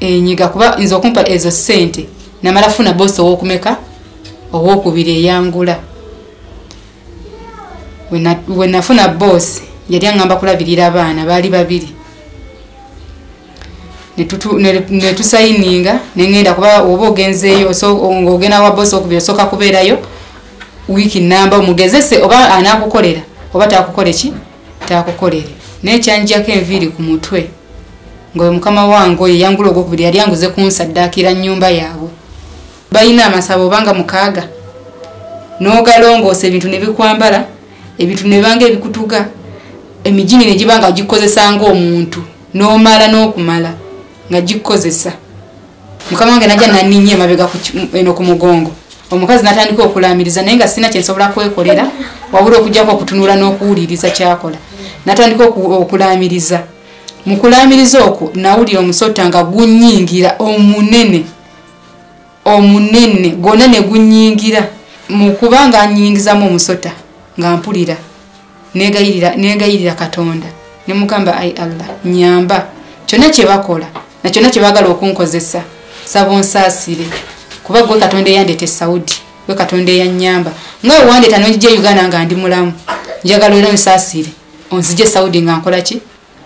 Enyiga kuba nze okumpa ezo ssente namala funa bosi ow'okumeka ow'okubiri eyangula. We nafuna bosi yali aŋŋamba kulabirira abaana baali babiri. Ne tusayininga ne ŋŋenda kuba oba ogenzeeyo ng'ogenda wa bosi ow'okubiri osooka kubeerayo wiiki nnamba omugezese oba anaakukolera oba taakukole ki taakukolere. Naye kyanjjako enviiri ku mutwe ng'oyo mukama wange oyo eyangula ogwokubiri yali anguze kunsaddaakira nnyumba yaabwe. Balina amasabo obanga 6 n'ogalongoosa ebintu ne bikwambala, ebintu ne banga ebikutuga, emijini ne giba nga gikozesa ng'omuntu n'omala n'okumala nga gikozesa. Mukama wange najja nanninnya emabega eno ku mugongo. Omukazi n'atandika okulaamiriza naye nga sirina kye nsobola kwekolera wabula okuggyako okutunula n'okuwuliriza ky'akola. N'atandika okulaamiriza. Mu kulaamiriza okwo nawulira omusota nga gunnyingira omunene omunene gwonna ne gunnyingira. Mu kuba nga annyingizamu omusota nga mpulira neegayirira Katonda ne mugamba ai Allah nnyamba kyonna kye bakola na kyonna kye baagala okunkozesa nsaba onsaasire kuba gwe Katonda eyandeeta e Saudi, gwe Katonda eyannyamba nga bwe wandeeta n'onzigya e Uganda nga ndi mulamu, njagala era onsaasire onzigye e Saudi nga nkola ki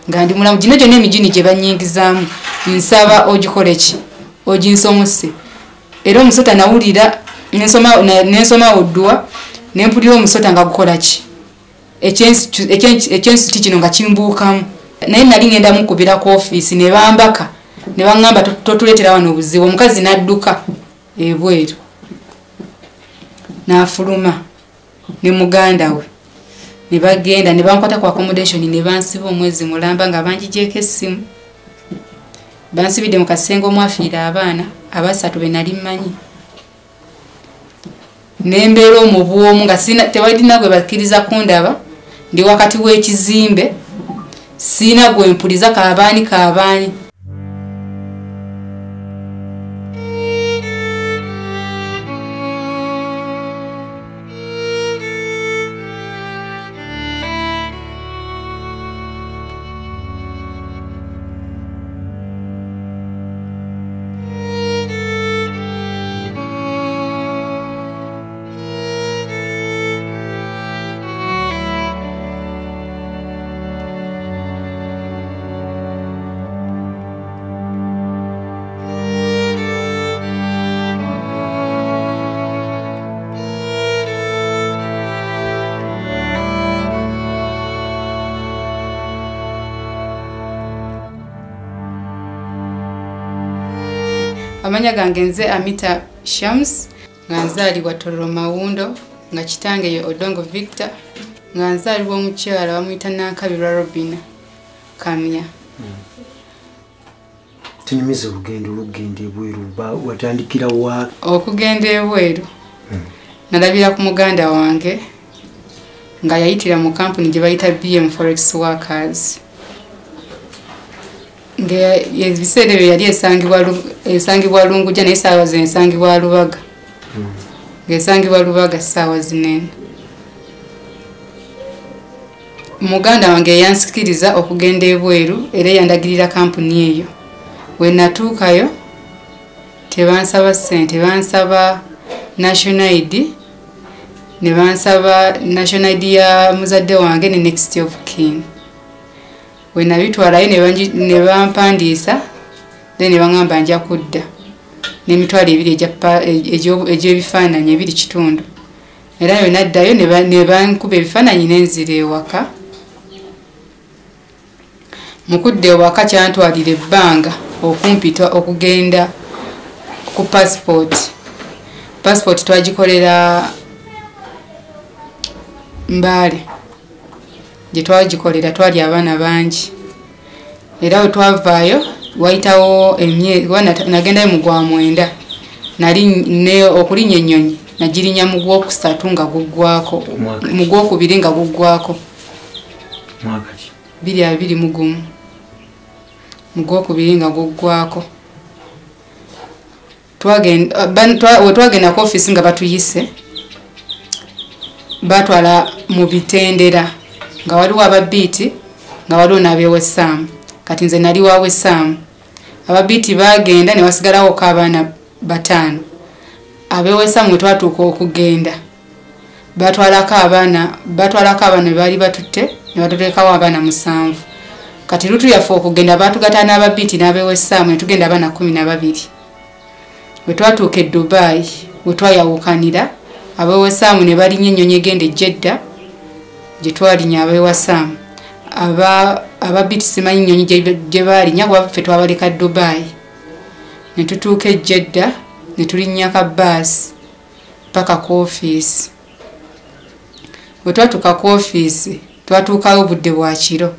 nga ndi mulamu. Gino gyonna emijini gye bannyingizaamu nsaba ogikole ki oginsomose. Era omusota nawulira nensoma oddwa ne mpulira omusota nga gukola ki ekyensuti kino nga kimbuukamu. Naye nali ngenda mukubira ku ofiisi ne bambaka ne baŋŋamba totuleetera wano obuzibu. Omukazi n'adduka ebweru n'afuluma ne muganda we ne bagenda ne bankwata ku accommodation ne bansiba omwezi mulamba nga bangigyeko essimu. Bansibidde mu kasenge omwafiira abaana abasatu be nali mmanyi. Ne mbeera omwo bw'omu nga tewalina gwe bakkiriza kundaba, ndi wakati w'ekizimbe sirina gwe mpuliza kaabaani kaabaani. Amanya gange nze Amita Shams, nga nzaalibwa Tororo Mawundo, nga kitange ye Odongo Victor, nga nzaalibwa omukyala bamuyita Nankabirwa Robina Kamya. Tunyumize olugendo olugenda ebweru, watandikira wa? Okugenda ebweru nalabira ku muganda wange nga yayitira mu kampuni gye bayita BM Forex Workers. Ebiseera ebyo yali esangibwa Lungujja naye essaawa zino esangibwa Lubaga. Ng'esangibwa Lubaga ssaawa zinene. Muganda wange yansikiriza okugenda ebweru era yandagirira kampuni eyo. We natuukayo tebansaba ssente, bansaba national ID, ne bansaba national ID ya muzadde wange ne next of kin. We nabitwalayo ne bampandiisa, then ne baŋŋamba nja kudda n'emitwalo 2 egy'ebifaananyi 2.5. Era yo naddayo ne bankuba ebifaananyi n'enzira ewaka. Mu kudda ewaka kyantwalira ebbanga okumpita okugenda ku passport. Passport twagikolera Mbale. Gye twagikolera twali abaana bangi. Era we twavaayo wayitawo emyezi, nagendayo mu gwa 9. Nali ne okulinnya ennyonyi nagirinnya mu gw'okusatu nga guggwako, mu gw'okubiri nga guggwako. Mwaka ki? 2021. Mu gw'okubiri nga guggwako. We twagenda ku ofiisi nga batuyise, batwala mu bitendera nga waliwo ababiiti nga waliwo n'abewessaamu. Kati nze nali wa Wessaamu. Ababiiti bagenda ne wasigalawo ko abaana 5. Abewesaamu we twatuuka okugenda batwalako abaana baali batutte ne batuteekawo abaana 7. Kati lutu yaffe okugenda baatugata n'ababiiti n'abewesaamu ne tugenda abaana 12. Bwe twatuuka e Dubai we twayawukanira, abewesaamu ne balinnya ennyonyi egenda e Jeddah gye twalinya abewesaamu. Ababiiti simanyi nnyonyi gye baalinya kuba ffe twabaleka Dubai. Ne tutuuka e Jeddah ne tulinnya ka bbaasi paka ku ofiisi. Bwe twatuuka ku ofiisi twatuukawo budde bwa kiro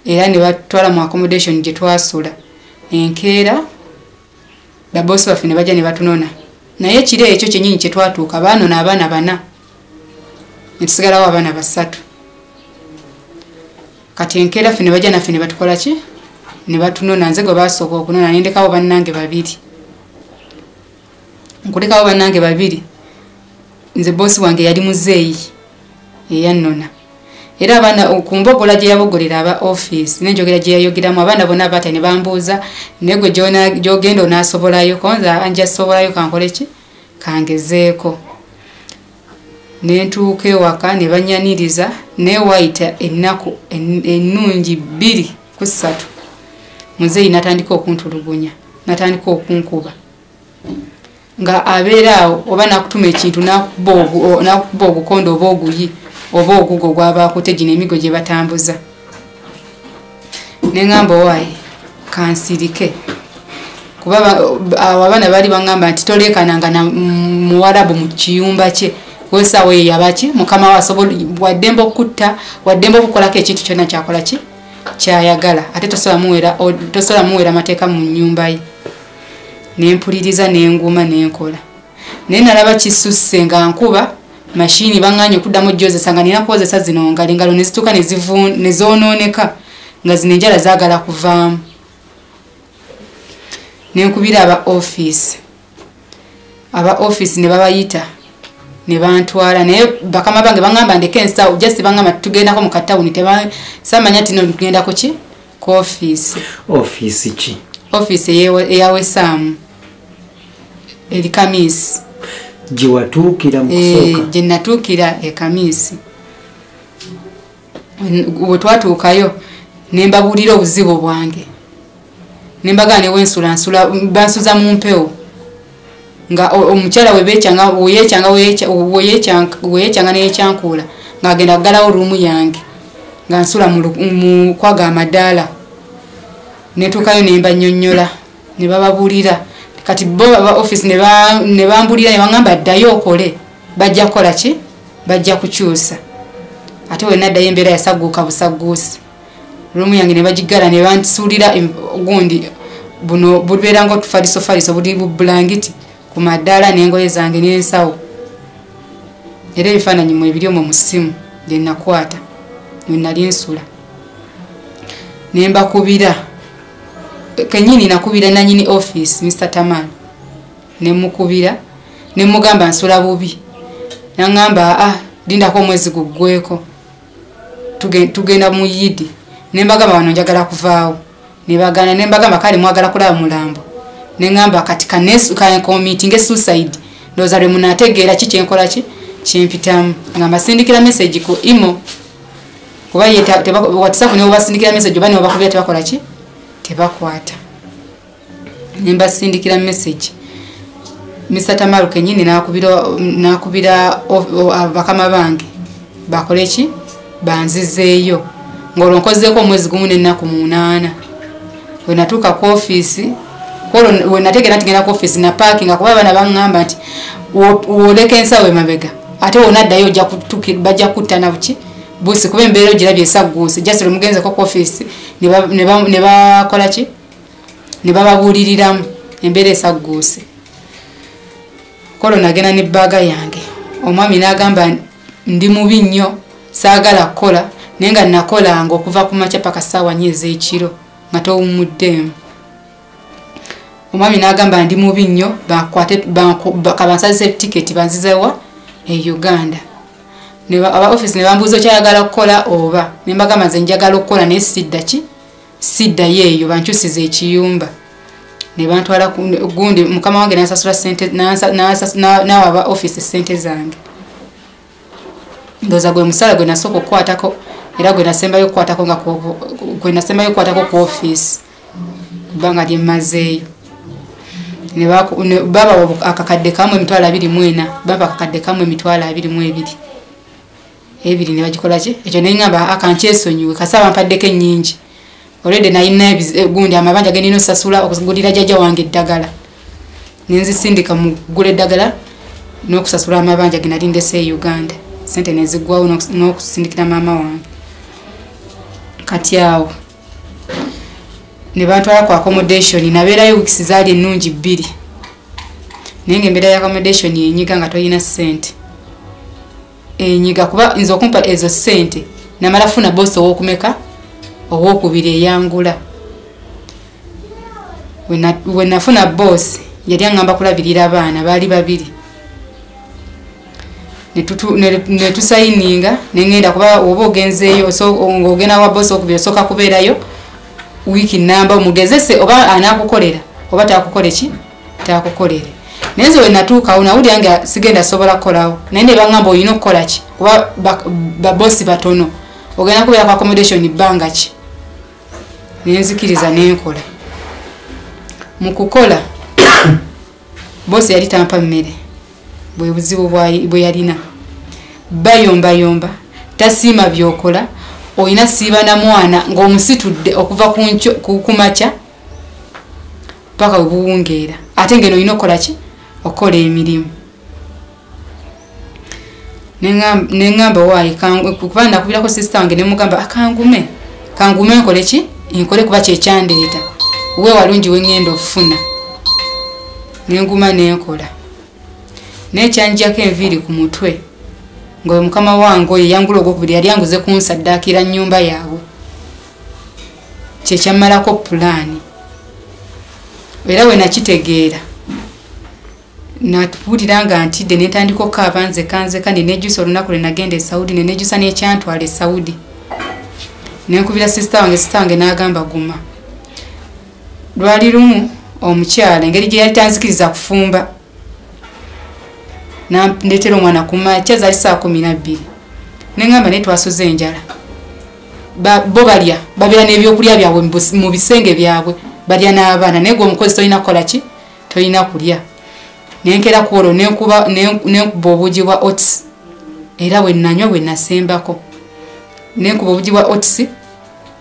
era ne batutwala mu accommodation gye twasula. Enkeera babosi baffe ne bajja ne batunona, naye ekiro ekyo kyennyini kye twatuuka baanona abaana 4 ne tusigalawo abaana 3. Kati enkeera ffe ne bajja naffe ne batukola ki? Ne batunona. Nze gwe baasooka okunona ne ndekawo bannange 2. Nkulekawo bannange 2, nze boosi wange yali muzeeyi eyannona. Era abaana ku mbogola gye yabogolera aba ofiisi n'enjogera gye yayogeramu, abaana bonna baata ne bambuuza, naye gwe gy'ogenda onaasobolayo? Konza nja sobolayo, kankole ki? Kangezeeko. Ne ntuuka ewaka ne bannyaniriza, naye waayita ennaku ennungi 2 ku 3 muzeeyi n'atandika okuntulugunya, n'atandika okunkuba. Nga abeera awo oba n'akutuma ekintu n'akukuba ogukondo oba oguyi oba ogugo gw'aba akutte, gino emigo gye batambuza. Ne ŋŋamba owaaye kansirike, kuba awo abaana baali baŋŋamba nti toleekananga na muwarabu mu kiyumba kye, kuba essaawa eyo yaba ki? Mukama we asobola waddembe okutta, waddembe okukolako ekintu kyonna kyakola ki? Kyayagala, ate tosobola muweera mateeka mu nnyumba ye. Ne mpuliriza ne nguma ne nkola. Naye nalaba kisusse nga nkuba mashini baŋŋaanye okuddamu ogyozesa, nga nina kukozesa zino ngalo, engalo ne zituuka ne zoonooneka nga zino enjala zaagala kuvaamu. Ne nkubira aba ofiisi. Aba ofiisi ne babayita ne bantwala, naye bakama bange baŋŋamba ndeke ensawo, just baŋŋamba tugendako mu katawuni, samanya nti no tugenda ku ki? Ku ofiisi. Ofiisi ki? Ofiisi eya Wesaamu eri Kamiisi. Gye watuukira mu kusooka? Gye natuukira e Kamiisi. Bwe twatuukayo ne mbabuulira obuzibu bwange, ne mbagamba ne wensula nsula bansuza mu mpewo, nga omukyala we beekyanga weyekyanga neyekyankuula ng'agenda kuggalawo ruumu yange nga nsula mu kwaga amadaala. Ne ntuukayo ne mbannyonnyola ne bababuulira. Kati bo aba ofiisi ne bambuulira ne baŋŋamba ddayo okole, bajja kukola ki? Bajja kukyusa. Ate we naddayo embeera yasagguuka busagguusi. Ruumu yange ne bagiggala ne bansuulira gundi buno bubeera ng'otufalisofaliso buli bulangiti ku maddaala n'engoye zange n'ensawo. Era ebifaananyi mwe biri omwo mu ssimu gye nakwata we nali nsula. Ne mbakubira kennyini, nakubira nannyini ofiisi Mr. Taman, ne mukubira ne mugamba nsula bubi. N'aŋŋamba lindako omwezi guggweko tugenda mu Yidi. Ne mbagamba wano njagala kuvaawo. Ne bagaana, ne mbagamba kale mwagala kulaba mulambo. Ne ŋŋamba kati kankomitinge suicide, ndowooza lwe munaategeera ki kyenkola ki kyempitamu. Nga mbasindikira message ku imo, kuba ye WhatsApp ne basindikira message oba ne babakubira tebakola ki? Tebakwata. Ne mbasindikira message. Mr. Tamaru kennyini n'akubira bakama bange bakole ki? Banzizeeyo. Ng'olwo nkozeeko omwezi gumu n'ennaku 8. Bwe natuuka ku ofiisi, kwolwo we nategeera nti ngenda ku ofiisi na paakinga, kuba abaana baŋŋamba nti w'oleka ensawo emabega ate w'onaddayo bajja kutta na buki busi, kuba embeera ogirabye esagguuse. Just lwe mugenzeko ku ofiisi ne bakola ki? Ne bababuuliriramu embeera esagguuse. Kwolwo nagenda ne bbaaga yange. Omwami n'agamba ndi mubi nnyo, saagala kukola, naye nga nakolanga okuva ku makya paka ssaawa 4 ez'ekiro nga towummuddeemu. Omwami n'agamba ndi mubi nnyo, kabansazise tiketi banzizewa e Uganda. Aba ofiisi ne bambuuza okyayagala kukola oba, ne mbagamba nze njagala okukola naye sidda ki? Siddayo eyo, bankyusize ekiyumba. Ne bantwala gundi mukama wange n'ansasula ssente, n'awa aba office ssente zange. Ndowooza gwe musala gwe nasooka okukwatako era gwe nasembayo okukwatako nga gwe nasembayo okukwatako ku office kubanga lye mmazeeyo. Ne babawa akakadde kamu 24,000, baba akakadde kamu 22,000. Ebiri ne bagikola ki? Ekyo ne ŋŋamba akankyesonyiwe kasaba mpaddeko ennyingi. Already nalina gundi amabanja ge nnina osasula okugulira jjajja wange eddagala. Ne nzisindika mu kugula eddagala n'okusasula amabanja ge nali ndese e Uganda. Ssente ne ziggwawo n'okusindikira maama wange. Kati awo ne bantwala ku accommodation, nabeerayo weeks zaali ennungi 2. Naye ng'embeera ya accommodation enyiga nga tolina ssente. Enyiga kuba nze okumpa ezo ssente namala funa boss ow'okumeka ow'okubiri eyangula. We nafuna boss yali aŋŋamba kulabirira abaana baali 2. Ne tusayininga ne ŋŋenda kuba oba ogenzeeyo ng'ogenda wa boss ow'okubiri osooka kubeerayo wiiki namba omugezese oba anaakukolera oba taakukole ki taakukolere. Naye nze we natuukawo nawulira nga sigenda sobola kukolawo, naye ne baŋŋamba olina okukola ki kuba babosi batono ogenda kubeera ku accommodation bbanga ki. Ne nzikiriza ne nkola. Mu kukola bosi yali tampa mmere, bwe buzibu bwe yalina. Bayombayomba, tasiima by'okola, olina siiba na mwana ng'omusitudde okuva ku makya paka we buwungeera, ate ng'eno olina okukola ki? Okukola emirimu. Ne ŋŋamba waayi kuba nakubirako sister wange ne mugamba akangume kangume nkole ki? Nkole kuba kye kyandeeta, we walungi we ŋŋenda okufuna. Ne nguma ne nkola. Naye kyanjjako enviiri ku mutwe nga mukama wange oyo yangula ogwokubiri yali anguze kunsaddaakira nnyumba yaabwe. Kye kyammalako pulaani. Era we nakitegeera natuwulira nga ntidde ne ntandika okukaaba nzeka nzeka, ne nejjusa olunaku lwe nagenda e Saudi, ne nejjusa n'ekyantwala e Saudi. Ne nkubira sister wange n'agamba guma. Lwali lumu omukyala engeri gye yali tanzikiriza kufumba ndeetera omwana ku makya zaali 12:00. Ne ŋŋamba naye twasuze enjala. Bo balya babeera n'ebyokulya byabwe mu bisenge byabwe, balya n'abaana, naye gwe omukozi tolina kukola ki? Tolina kulya. Ne nkera ku olwo ne nkuba obuugi bwa oats, era bwe nanywa bwe nasembako. Ne nkuba obuugi bwa oats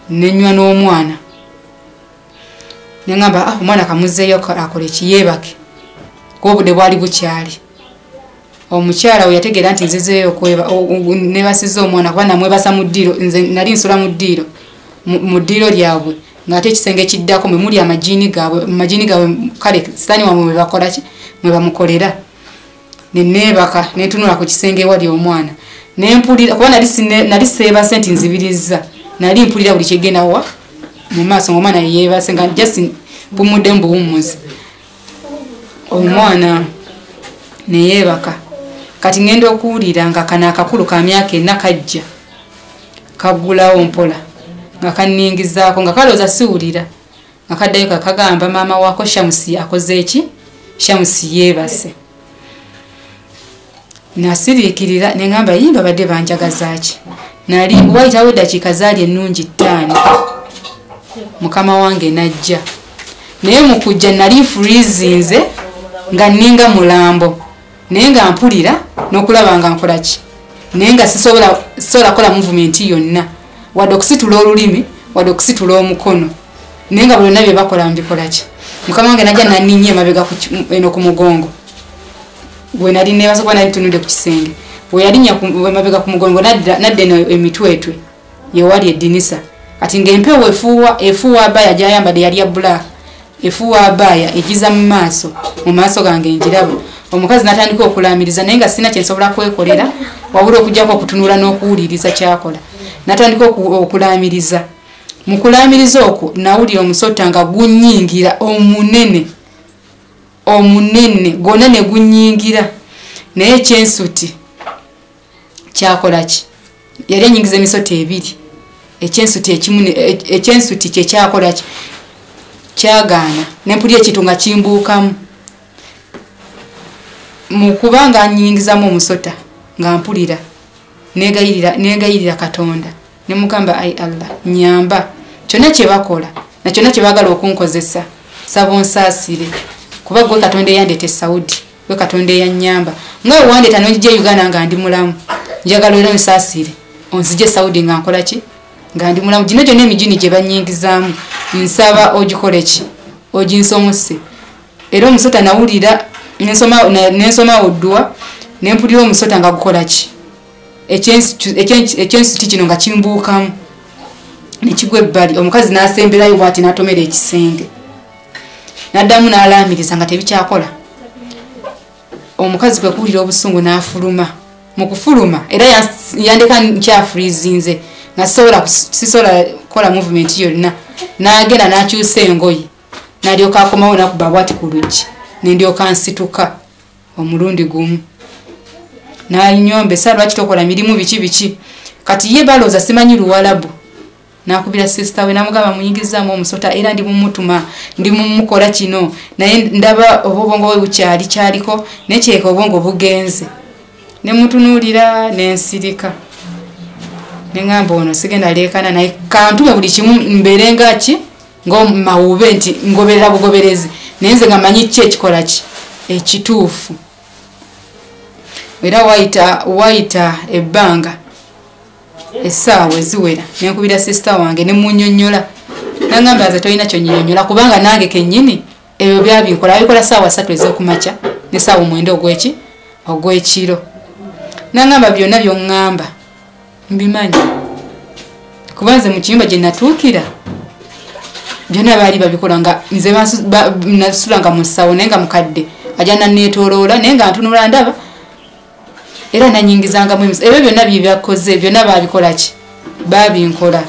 ne nnywa n'omwana. Ne ŋŋamba omwana kamuzzeeyo akole ki? Yeebake, kuba obudde bwali bukyali. Omukyala we yategeera nti nzizeeyo neebasizza omwana kuba namwebasa mu ddiiro, nze nali nsula mu ddiiro, mu ddiiro lyabwe ng'ate ekisenge kiddako mwe muli amajiini gaabwe, amajiini gaabwe kale sitaani wammwe mwe bakola ki? Mwe bamukolera. Ne neebaka ne ntunula ku kisenge ewali omwana ne mpulira kuba nali seebase nti nzibirizza, nali mpulira buli kigenda wa mu maaso ng'omwana yeebase nga just mpumudde mu buwummuzi. Omwana ne yeebaka. Kati ngenda okuwulira nga kano akakulu ka myaka 4 kajja kaggulawo mpola nga kanningizaako nga kalowooza siwulira, nga kaddayo kakagamba maama waako Shamusi akoze ki? Shamusi yeebase. Nasiriikirira ne ŋŋamba yimba badde banjagaza ki? Nali wayitawo eddakiika zaali ennungi 5 mukama wange n'ajja. Naye mu kujja nali nfuriizinze nga nninga mulambo, naye nga mpulira n'okulaba nga nkola ki? Naye nga sisobola kukola movement yonna, wadde okusitula olulimi wadde okusitula omukono, naye nga byonna bye bakola mbikola ki? Mukama wange n'ajja n'anninnya emabega eno ku mugongo gwe nali neebase kuba nali ntunudde ku kisenge. Bwe yalinnya emabega ku mugongo n'adda eno emitwetwe yewali eddinisa. Kati ng'empewo efuuwa abaya gy'ayambadde yali ya black, efuuwa abaya egiza mu maaso gange njiraba. Omukazi n'atandika okulaamiriza naye nga sirina kye nsobola kwekolera wabula okuggyako okutunula n'okuwuliriza ky'akola. N'atandika okulaamiriza. Mu kulaamiriza okwo nawulira omusota nga gunnyingira omunene omunene gwonna ne gunnyingira, naye ekyensuti kyakola ki? Yali annyingiza emisota 2, ekyensuti ekimu ekyensuti kye kyakola ki? Kyagaana nempulira ekintu nga kimbuukamu. Mu kubanga nnyingizamu omusota nga mpulira negayirira Katonda ne mugamba, ai Allah, nnyamba kyonna kye bakola na kyonna kye baagala okunkozesa, saba onsaasire, kuba gwe Katonda eyandeeta e Saudi, gwe Katonda eyannyamba, nga we wandeeta n'onzija e Uganda nga ndi mulamu, njagala era onsaasire onzije e Saudi nga nkola ki, nga ndi mulamu. Gino gyonna emijini gye bannyingizaamu nsaba ogikole ki, oginsomose. Era omusota nawulira nensoma oddwa nempulira omusota nga gukola ki, ekyensuti kino nga kimbuukamu nekigwa ebbali. Omukazi n'asemberayo bw'ati n'atomera ekisenge, n'addamu n'alaamiriza nga tebikyakola. Omukazi kwe kuwulira obusungu n'afuluma. Mu kufuluma era yandeka nkyafurizinze nga sisobola kukola movement yonna, n'agenda n'akyusa engoye n'alyoka akomawo n'akuba bw'ati ku luggi, ne ndyoka nsituka omulundi gumu. N'anyombesa, lwaki tokola mirimu biki biki. Kati ye balowooza simanyi Luwalabu, n'akubira sister we n'amugamba muyingizaamu omusota, era ndi mumutuma, ndi mumukola kino, naye ndaba oba obwongo bwe bukyali kyaliko, naye kireka obwongo bugenze. Ne mutunuulira ne nsirika, ne ŋŋamba ono sigenda leekana naye, kantume buli kimu mbeere nga ki, ng'omawube nti ngoberera bugoberezi, naye nze nga mmanyi ki ekikola ki ekituufu. Era wayita ebbanga essaawa eziwera ne nkubira sister wange ne munnyonnyola, n'angamba nze tolina ky'onnyinyonnyola kubanga nange kennyini ebyo byabinkola, abikola ssaawa 3 ez'okumakya ne ssaawa 9 ogw'ekiro. N'angamba byonna by'oŋŋamba mbimanyi, kuba nze mu kiyumba gye natuukira byonna baali babikola, nga nze nasulanga mu ssawo, naye nga mukadde ajja nanneetooloola, naye nga ntunula ndaba era nanyingizangamu emiso. Ebyo byonna bye byakoze byonna baabikola ki, baabinkola.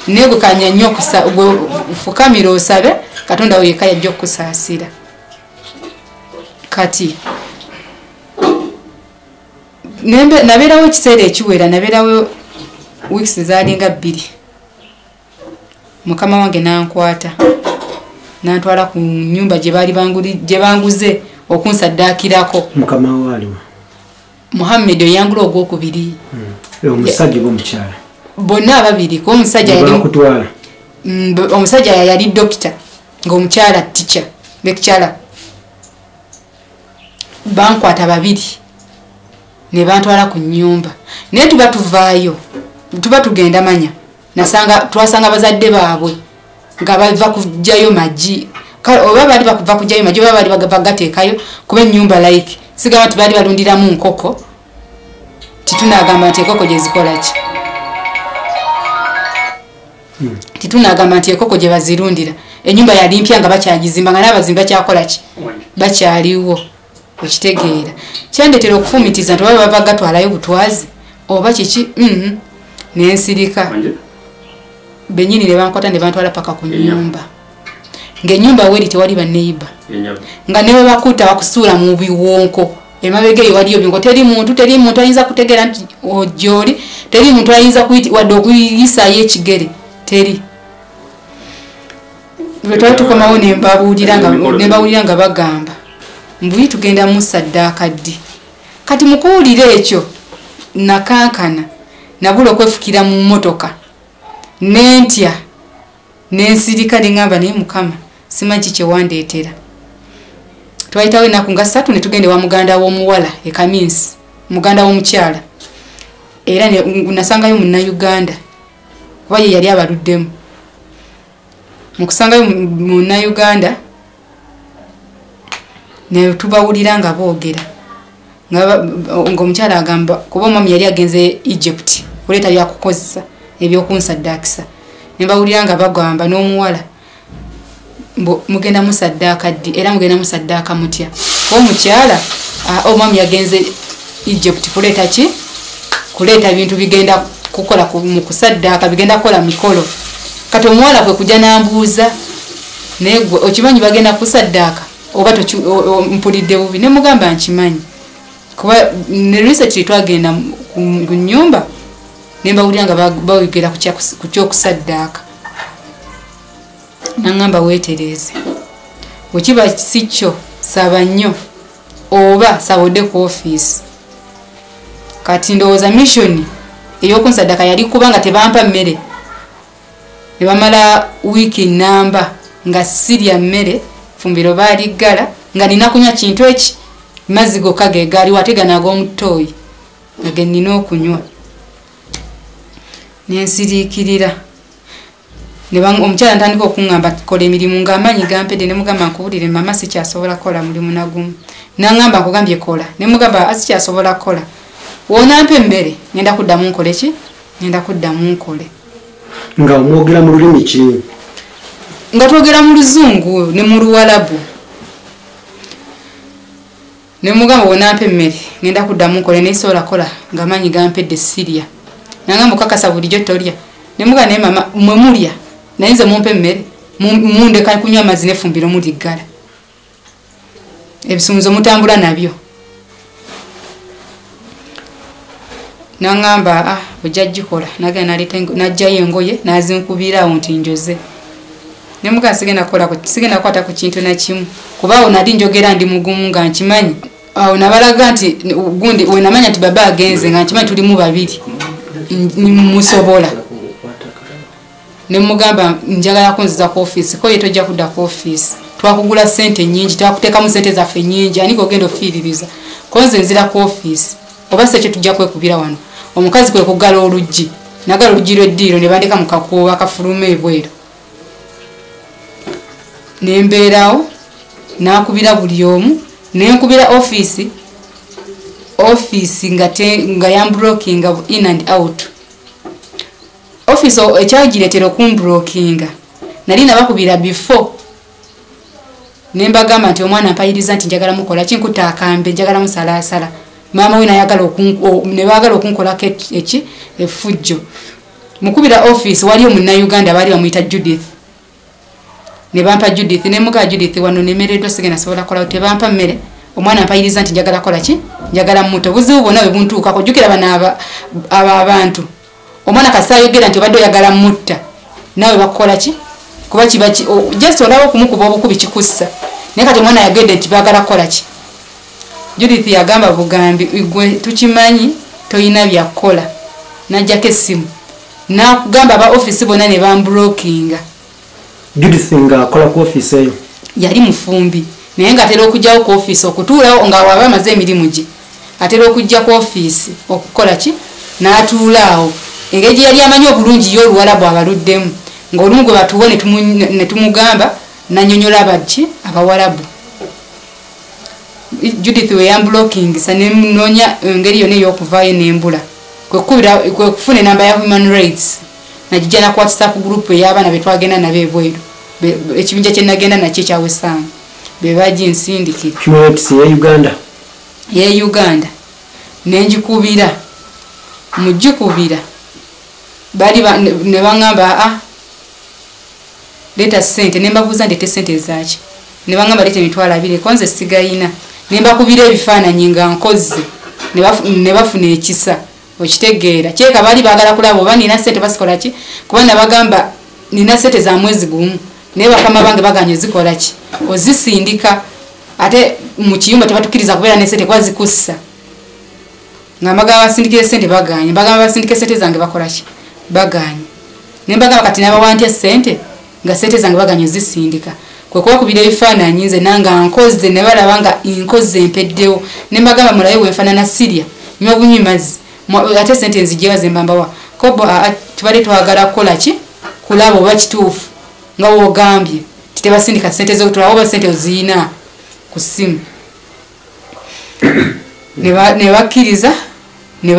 Naye gwe kanya nnyo gwe fukamira osabe Katonda wo yekka yajja okukusaasira. Kati nabeerawo ekiseera ekiwera, nabeerawo weeks zaalinga 2. Mukama wange n'ankwata n'antwala ku nnyumba gye baali gye banguze okunsaddaakirako. Mukama wo aliwa? Muhammed oyangula ogwokubiri. Omusajja oba omukyala? Bonna ababiri, kuba omusajja yali omusajja yali dokita ng'omukyala teacher, lecturer. Bankwata babiri ne bantwala ku nnyumba, naye tuba tuvaayo, tuba tugenda manya, twasanga bazadde baabwe nga bava kuggyayo magi, oba baali bakuva kuggyayo magi oba baali bagateekayo, kuba ennyumba like sigamba nti baali balundiramu nkoko, titunagamba nti enkoko gye zikola ki, titunagamba nti enkoko gye bazirundira. Ennyumba yali mpya nga bakyagizimba, nga n'abazimbi bakyakola ki, bakyaliwo. Okitegeera kyandeetera okufumitiza nti oba bava gatwalayo butwazi oba kiki. Nensirika bennyini ne bankwata ne bantwala paka ku nnyumba, ng'ennyumba weeri tewali baneiba, nga ne bwe bakuta bakusuula mu biwonko. Emabega eyo waliyo biwonko, teri muntu ayinza kutegeera nti gy'oli, teri muntu ayinza wadde okuyisaayo ekigere, teri. Bwe twali tukomawo ne mbawulira nga bagamba mbuyi tugenda musaddaaka ddi. Kati mu kuwulira ekyo nakankana, nabula okwefukira mu mmotoka nentya, nensirika ne ŋŋamba naye Mukama simanyi ki kye wandeetera. Twayitawo ennaku nga 3 ne tugenda ewa muganda w'omuwala e Kaminsi, muganda w'omukyala, era nasangayo Munnayuganda kuba ye yali abaluddemu. Mu kusangayo Munnayuganda ne tubawulira nga boogera, ng'omukyala agamba kuba omwami yali agenze Egypt kuleeta byakukozesa ebyokunsaddaakisa, ne bawulira nga bagamba n'omuwala mugenda musaddaaka ddi, era mugenda musaddaaka mutya, kuba omukyala omwami yagenze Egypt kuleeta ki, kuleeta bintu bigenda kukola mu kusaddaaka, bigenda kukola mikolo. Kati omuwala kwe kujja n'ambuuza, naye gwe okimanyi bagenda kusaddaaka oba mpulidde bubi? Ne mugamba nkimanyi, kuba ne research twagenda ku nnyumba ne mbawulira nga bawogera ku ky'okusaddaaka. Nangamba weetereeze, bwekiba si kyo saba nnyo oba sabodde ku ofiisi. Kati ndowooza mission ey'okunsaddaka yali kubanga tebampa mmere, ne bamala wiiki namba nga sirya mmere, fumbiro baaliggala, nga nina kunywa kintu eki mazzi gokka ge gaaliwo, ate gano ag'omutooyi nga ge nnina okunywa. Nensiriikirira, omukyala ntandika okuŋŋamba kola emirimu ng'amaanyi gampedde, ne mugamba nkuwulire mama sikyasobola kukola mulimu nagumu. Naŋŋamba nkugambye kola, ne mugamba sikyasobola kukola, wonampa emmere ngenda kuddamu nkole ki? Ngenda kuddamu nkole. Nga omwogera mu lulimi ki? Nga twogera mu Luzungu ne mu Luwalabu. Ne mugamba wonampa emmere ngenda kuddamu nkole, naye sobola kukola ng'amaanyi gampedde sirya. Nangamba okakasa bulijjo tolya. Ne mugamba naye mama mwe mulya, naye nze mumpe emmere, mundeka kunywa amazzi n'effumbiro muliggala, ebisumuzo mutambula nabyo. Nangamba ojja gikola. Nagenda n'aggyayo engoye n'azinkubira awo nti njoze. Ne mugamba sigenda kukola, sigenda kukwata ku kintu na kimu, kuba awo nali njogera ndi mugumu nga nkimanyi. Awo nabalaga nti gundi we namanya nti baba agenze nga nkimanyi tulimu babiri musobola. Ne mugamba njagala kunziza ku ofiisi, ko ye tojja kudda ku ofiisi, twakugula ssente nnyingi, twakuteekamu ssente zaffe nnyingi, ani gogenda ofiiririza? Ko nze nzira ku ofiisi oba si ekyo tujja kwekubira wano. Omukazi kwe kuggala oluggi, nagala oluggi lw'eddiiro ne bandeka mu kakuubo akafuluma ebweru. Ne mbeerawo, n'akubira buli omu, ne nkubira ofiisi, ofiisi nga yambulokinga in and out. Ofiisi ekyagireetera okumbulokinga, nali nabakubira before, ne mbagamba nti omwana mpayiriza nti njagala mukola ki, nkutte akambe njagala musalaasala. Maama we nayagala ne baagala okunkolako eki effujjo. Mukubira ofiisi waliyo Munnayuganda baali bamuyita Judith, ne bampa Judith, ne mugamba Judith wano nemereddwa sigenda sobola kukola, tebampa mmere, omwana mpayiriza nti njagala kukola ki, njagala muto. Obuzibu bwonna bwe buntuukako, jjukira bano aba abantu, omwana kasita ayogera nti obadde oyagala mutta, naawe bakukola ki? Kuba kiba just olaba okumukuba obukubi kikussa, naye kati omwana yagedde nti baagala kukola ki? Judith yagamba bugambi gwe tukimanyi toyina byakukola, n'aggyako essimu n'akugamba aba ofiisi bonna ne bambulokinga. Judith ng'akola ku ofiisi eyo? Yali mufumbi, naye ng'atera okujjawo ku ofiisi okutuulawo nga waba amaze emirimu gye, atera okujja ku ofiisi okukola ki? N'atuula awo. Engeri gye yali amanyi obulungi ye Oluwalabu abaluddemu, ng'olumu gwe batuwa ne tumugamba n'annyonnyola abaki Abawalabu. Judith we yambulokingisa ne nnoonya engeri yonna ey'okuvaayo n'embula, kwe kufuna enamba ya human rights, nagijja na ku WhatsApp group ey'abaana be twagenda nabo ebweru, ekibinja kye nagenda nakyo ekya Wesam, be baginsindikira. Human rights ya Uganda? Ye Uganda. Ne ngikubira, mugikubira bali ne baŋŋamba leeta ssente, ne mbabuuza ndeete ssente zaaki? Ne baŋŋamba leeta 20,000, ko nze sigayina. Ne mbakubira ebifaananyi nga nkozze, ne bafuna ekisa, okitegeera. Kyeka baali baagala kulaba oba nina ssente basikola ki, kuba nabagamba nina ssente za mwezi gumu, naye bakama bange baganye zikola ki, ozisindika, ate mu kiyumba tebatukkiriza kubeera ne ssente kuba zikussa. Nga mbagamba basindikire ssente baganye, mbagamba basindike ssente zange bakola ki, baganye. Ne mbagamba kati nabawa ntya ssente nga ssente zange baganye ozisindika. Kwe kubakubira ebifaananyi nze nanga nkozze, ne balaba nga nkozze mpeddewo. Ne mbagamba mulabe bwe nfaanana sirya, nywa bunywi mazzi, ate ssente nzigyewa ze mba mbawa. Ko bo tubadde twagala kukola ki, kulaba oba kituufu nga w'ogambye nti tebasindika ssente zo, tulaba oba ssente oziyina ku ssimu. Ne bakkiriza, ne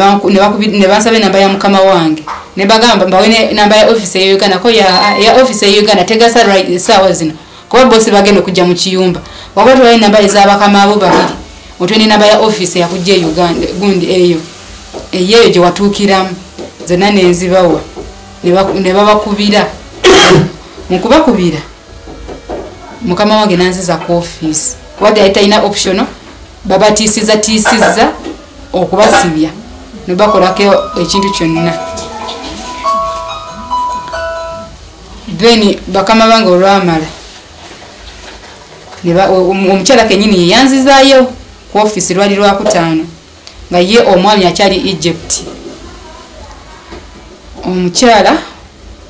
bansaba enamba ya mukama wange, ne bagamba mbawe namba ya ofiisi eya Uganda, ko ya ofiisi eya Uganda tegasa essaawa zino, kuba boosi bagenda okujja mu kiyumba, waba tubawe enamba ez'abakama abo babiri, otwe n'enamba ya ofiisi eyakujja e Uganda, gundi eyo eyeeyo gye watuukiramu, zonna ne nzibawa, ne babakubira. Mu kubakubira mukama wange n'anziza ku ofiisi, kuba yali talina optional, babatiisiza tiisizza okubasibya ne bakolako ekintu kyonna. Then bakama bange olwamala omukyala kenyini yeyanzizaayo ku ofiisi, lwali lwakutaano, nga ye omwami akyali Egypt. Omukyala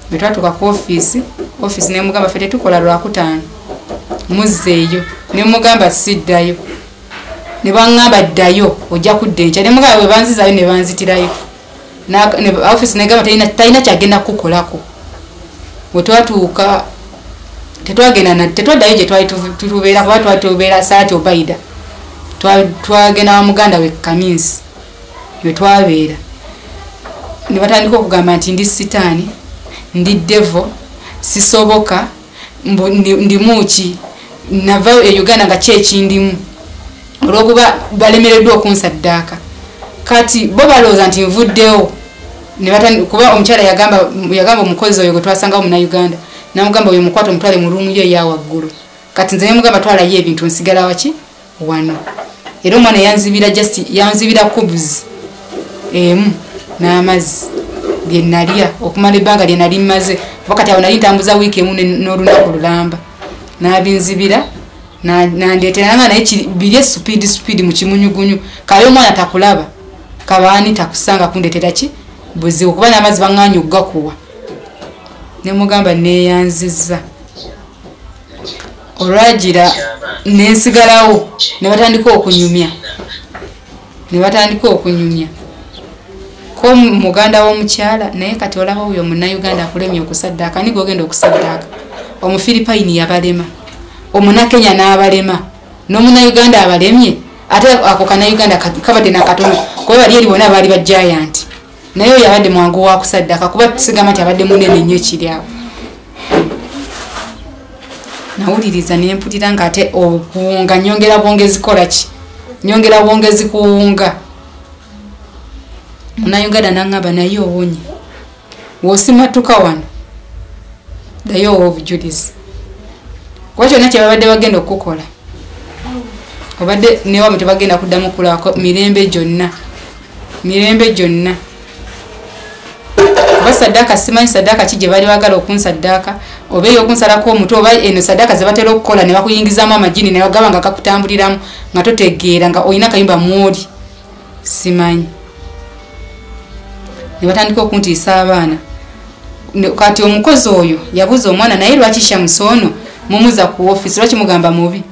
bwe twatuuka ku ofiisi, ofiisi nemugamba ffe tetukola lwakutaano, muzzeeyo. Nemugamba siddayo, ne baŋŋamba ddayo ojja kudda enkya. Nemugamba bwe banzizaayo ne banzitirayo. Ofiisi negamba talina kyagenda kukolako. Bwe twatuuka tetwagenda, tetwaddayo gye twali tubeera, kuba twali tubeera Saati Obaida. Twagenda wa muganda we Kaminsi we twabeera, ne batandika okugamba nti ndi sitaani, ndi devil, sisoboka, ndimuki, nava e Uganda nga ki ekindimu, olwokuba balemereddwa okunsaddaaka. Kati bo balowooza nti nvuddewo, kuba omukyala yagamba omukozi oyo gwe twasangawo Munnayuganda, namugamba oyo mukwate omutwale mu ruumu ye eya waggulu. Kati nze nemugamba twalayo ebintu, nsigala waki wano. Era omwana yanzibira, just yanzibira kubs emu n'amazzi bye nalya okumala ebbanga lye nali mmaze, kuba kati awo nali ntambuza wiiki emu n'olunaku lulamba. N'abinzibira nandeetera nga naye birye speed speed mu kimunyugunyu, kale omwana takulaba, kabaani takusanga kundeetera ki buzibu, kuba n'amazzi baŋŋaanye okugakuwa. Nemugamba neeyanzizza. Olwagira nensigalawo, ne batandika okunyumya, ne batandika okunyumya ko muganda w'omukyala. Naye kati olaba oyo Munnayuganda akulemye okusaddaaka, ni gwogenda okusaddaaka? Omufiripayini yabalema, Omunakenya n'abalema, n'Omunnayuganda abalemye. Ate ako Kannayuganda kabadde nakatono, kuba bali eri bonna baali ba giant, naye oyo abadde mwangu wa kusaddaaka, kuba sigamba nti abadde munene nnyo ekiri awo. Nawuliriza nempulira nga ate okuwunga nyongera bwongezi kola ki, nyongera bwongezi kuwunga. Munnayuganda naŋŋamba naye owonye, w'osimatuka wano ddayo owa obujulizi, kuba kyonna kye babadde bagenda okukukola obadde newamu tebagenda kuddamu kulako mirembe gyonna, mirembe gyonna. Oba saddaaka, simanyi saddaaka ki gye bali bagala okunsaddaaka, oba ey'okunsalako omutwe, oba eno saddaaka ze batera okukola ne bakuyingizaamu amagini ne bagaba nga kakutambuliramu nga totegeera nga olina akayumba mwoli, simanyi. Ne batandika okuntiisa abaana. Kati omukozi oyo yabuuza omwana, naye lwaki Shamusi ono mumuza ku ofiisi, lwaki mugamba mubi?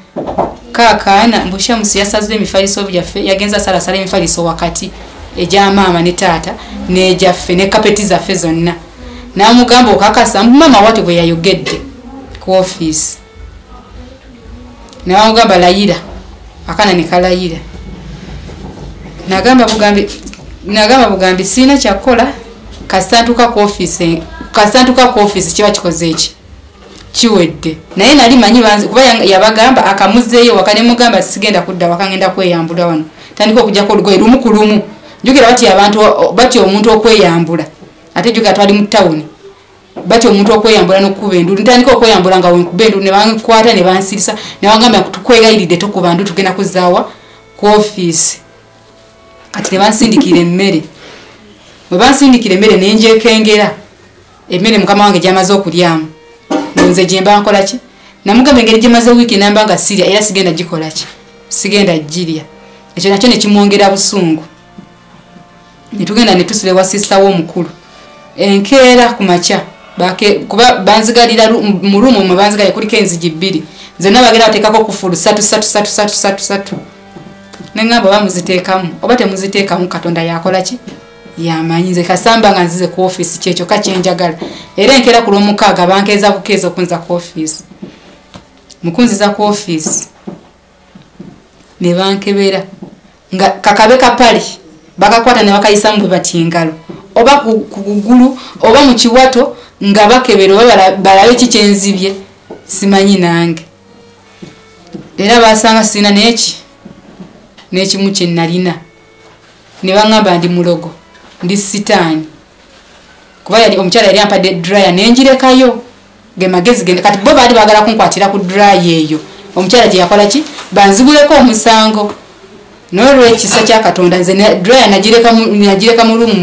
Kaakaana mbu Shamusi yasaze emifaliso byaffe, yagenze asalasala emifaliso wakati egya maama ne taata n'egyaffe ne kapeti zaffe zonna. N'amugamba okakasa? Mbu maama wati bwe yayogedde ku ofiisi. N'amugamba layira, akaana ne kalayira. Nagamba bugambi sirina kyakukola, kasita ntuuka ku ofiisi, kasita ntuuka ku ofiisi kiba kikoze eki kiwedde. Naye nali manyi kuba yabagamba akamuzeeyo waka, ne mugamba sigenda kudda waka, ngenda kweyambula wano. Tandika okuggyako olugoye lumu ku lumu. Njukira batya abantu, batya omuntu okweyambula, ate jjukira twali mu tawuni, batya omuntu okweyambula n'okukuba endulu. Ntandika okweyambula nga wenkuba endulu, ne bankwata ne bansirisa, ne bagamba tukwegayiridde tokuba ndulu, tugenda kuzaawa ku ofiisi. Kati ne bansindikira emmere. Bwe bansindikira emmere ne ngyekengera, emmere mukama wange gy'amaze okulyamu, nze gye mba nkola ki? Namugamba engeri gye maze wiiki namba nga sirya, era sigenda gikola ki, sigenda girya. Ekyo nakyo ne kimwongera busungu. Ne tugenda ne tusula ewa sisita we omukulu. Enkeera ku makya kuba banzigalira mu ruumu mwe banzigalira kuliko enzigi bbiri, zonna bagenda bateekako kufulu ssatu ssatu ssatu ssatu ssatu ssatu. Ne ŋŋamba oba muziteekamu oba temuziteekamu, Katonda yakola ki, yamanyi. Nze kasamba nga nzize ku ofiisi, kyekyo ka kyenjagala. Era enkeera ku Lwomukaaga bankeeza bukeeza okunza ku ofiisi. Mukunziza ku ofiisi ne bankebera nga kakabe kapale bakakwata ne bakayisamu bwe bati engalo, oba ku kugulu oba mu kiwato, nga bakebera oba balabe ki kyenzibye, simanyi nange. Era basanga sirina n'eki n'ekimu kye nalina, ne baŋŋamba ndi mulogo, ndi sitaani, kuba yali omukyala yali ampadde dryer nenjirekayo ge magezi gende. Kati bo baali baagala kunkwatira ku dryer eyo omukyala gye yakola ki, banziguleko omusango. N'olwekisa kya Katonda nze dryer nagireka mu ruumu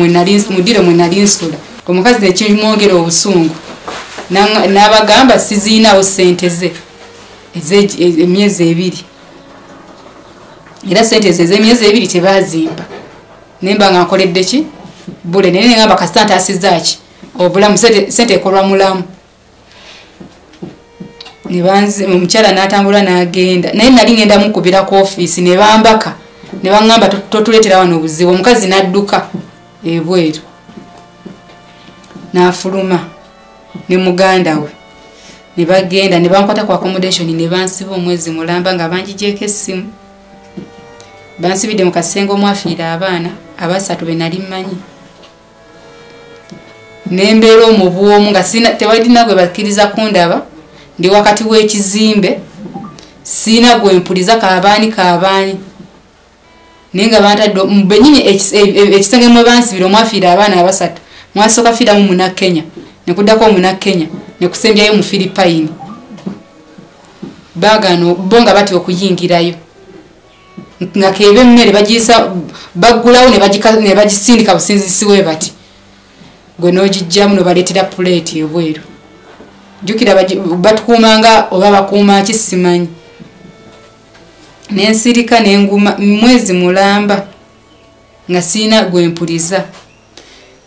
mu ddiro mwe nali nsula. Omukazi nekimwongera obusungu. N'abagamba siziinawo ssente ze emyezi 2. Era ssente ze ez'emyezi 2 tebazimpa. Nemba nga nkoledde ki? Bule naye ngamba kasita ntaasizza ki? Obulamu ssente ekolwa mulamu. Ne banzi omukyala n'atambula n'agenda. Naye nali ngenda mukubira ku ofiisi ne bambaka. Ne baŋŋamba totuleetera wano obuzibu. Omukazi n'adduka ebweru. N'afuluma ne muganda we. Ne bagenda ne bankwata ku accommodation ne bansiba omwezi mulamba nga banjigyeko essimu. Bansibidde mu kasenge omwafiira abaana abasatu be nali mmanyi. Nembeera omwo bw'omu nga sina tewalina gwe bakkiriza kundaba. Ndi wakati w'ekizimbe sina gwe mpuliza kaabaani kaabaani. Naye nga bantadde bennyini ekisenge mwe bansibira omwafiira abaana abasatu. Mwasooka fiiramu Munnakenya, ne kuddako Omunnakenya, ne kusembyayo mu Philippine. Baagaana bo nga batya okuyingirayo. Nga keeba emmere bagiyisa baggulawo ne bagisindika businzisi we bati. Gwe n'ogijjamu n'obaleetera puleeti ebweru. Jjukira batukuumanga oba bakuuma ki simanyi. Ne nsirika ne nguma mwezi mulamba nga sirina gwe mpuliza.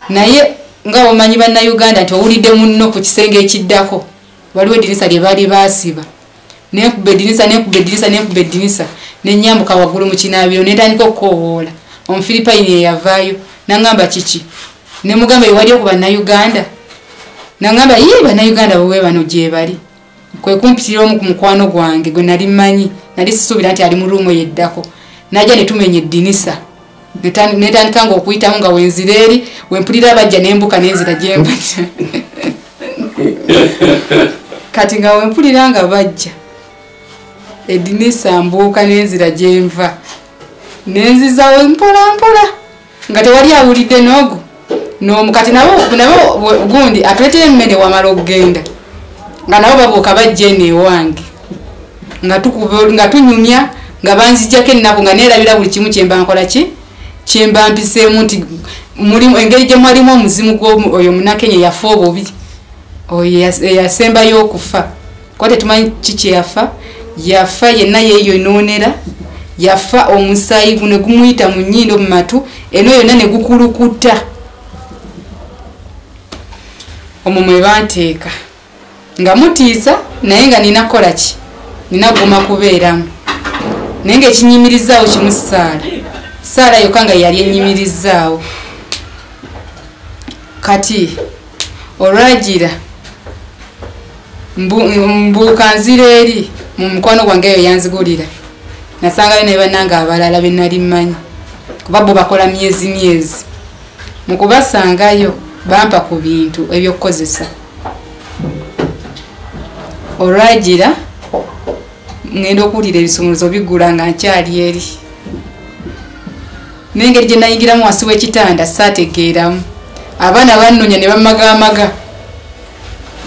Naye nga omanyi Bannayuganda nti owulidde munno ku kisenge ekiddako waliwo eddirisa lye baali baasiba. Nenkuba eddirisa nenkuba eddirisa nenkuba eddirisa ne nnyambuka waggulu mu kinaabiro ne ntandika okukoowoola. Omufiripayini eyavaayo n'aŋŋamba kiki? Ne mugamba ewaliyo ku Bannayuganda. N'aŋŋamba yii Bannayuganda bwe bano gye bali. Kwe kumpitira omu ku mukwano gwange gwe nali mmanyi, nali sisuubira nti ali mu ruumu eyeddako. Najja ne tumenya eddinisa. Netandika nga okuyitamu nga wenzira eri, wempulira bajja nembuka nenzira gye mbajja. Kati nga wempulira nga bajja, eddinisa mbuuka nenzira gye nva. Nenzizaawo mpola mpola nga tewali awulidde n'ogu. N'omu kati nabo gundi atuleetera emmere wamala okugenda. Nga nabo babuuka bajja eno ewange. Nga tunyumya, nga banzijjako ennaku nga neerabira buli kimu kye mba nkola ki? Kye mba mpiseemu nti mulimu engeri gye mwalimu omuzimu gw'oyo Munnakenya yafa obubi. Oyo eyasembayo okufa. Kuba tetumanyi ki kye yafa. Yafa yenna yeeyonoonera. Yafa omusaayi guno gumuyita mu nnyindo mu matu, eno yonna ne gukulukuta. Omwo mwe banteeka. Nga mutiisa naye nga nina kukola ki? Nina kuguma kubeeramu. Naye ng'ekinyimirizaawo kimu ssaala. Ssaala yokka nga yali ennyimirizaawo. Kati olwagira mbuuka nzira eri mu mukwano gwange eyo yanzigulira. Nasangayo ne bannange abalala be nali mmanyi. Kuba bo bakola myezi myezi. Mu kubasangayo bampa ku bintu ebyokukozesa. Olwagira ngenda okuwulira ebisumuluzo biggula nga nkyali eri. N'engeri gye nayingiramu wansi w'ekitanda saategeeramu. Abaana bannoonya ne bamagamaga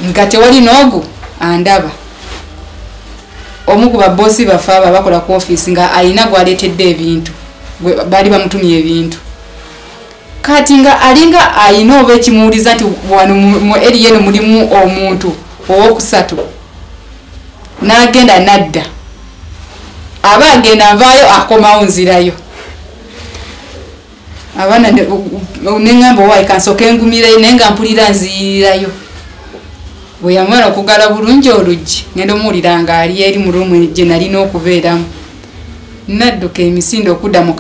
nga tewali n'ogu andaba. Omu ku babboosi baffe abo abakola ku ofiisi nga alina gw'aleetedde ebintu, baali bamutumye ebintu. Kati nga alinga alina oba ekimuwuliza nti wano mu eri eno mulimu omuntu owookusatu. N'agenda n'adda. Aba agenda avaayo akomawo nzirayo. Abaana ne ŋŋamba owaayi kansooke ngumirayo naye nga mpulira nziyirirayo. Bwe yamala okugala bulungi oluggi ngenda omuwulira ng'ali eri mu ruumu gye nalina okubeeramu. Nadduka emisinde okudda mu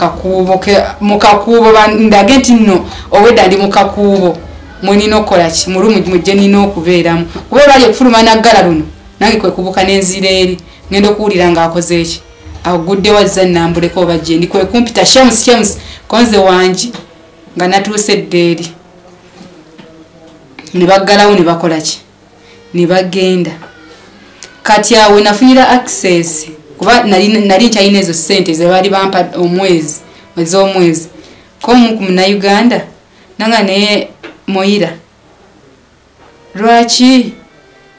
kakuubo ndage nti nno obwedda ndi mu kakuubo mwe nina okukola ki? Mu ruumu gye nina okubeeramu. Kuba olwali okufuluma n'aggala luno nange kwe kubuuka n'enzira eri ngenda okuwulira ng'akoze ki? Aguddewo azza nnambuleko oba gye ndi kwe kumpita Shemusi Shemusi konze wangi nga natuuse dda eri. Ne baggalawo ne bakola ki? Ne bagenda. Kati awo nafunira access kuba nali nkyalina ezo ssente ze baali bampa omwezi ez'omwezi. Ko omu ku Munnayuganda nanga naye Moyira, lwaki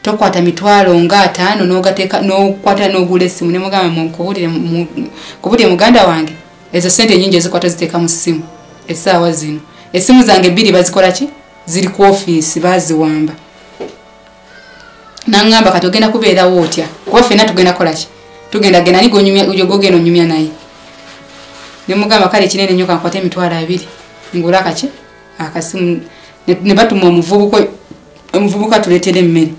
tokwata mitwalo nga 5 n'ogateeka n'okwata n'ogula essimu? Ne mugamba nkubulire muganda wange ezo ssente nnyingi ezikwata ziteeka mu ssimu essaawa zino. Essimu zange 2 bazikola ki? Ziri ku ofiisi baziwamba. Nangamba kati ogenda kubeerawo otya, kuba ffenna tugenda kukola ki, tugenda genda ani gogenda onyumya naye. Nemugamba kale kinene nnyo, kankwate 20,000 ngula akaki akasimu. Ne batuma omuvubuka tuleetera emmere.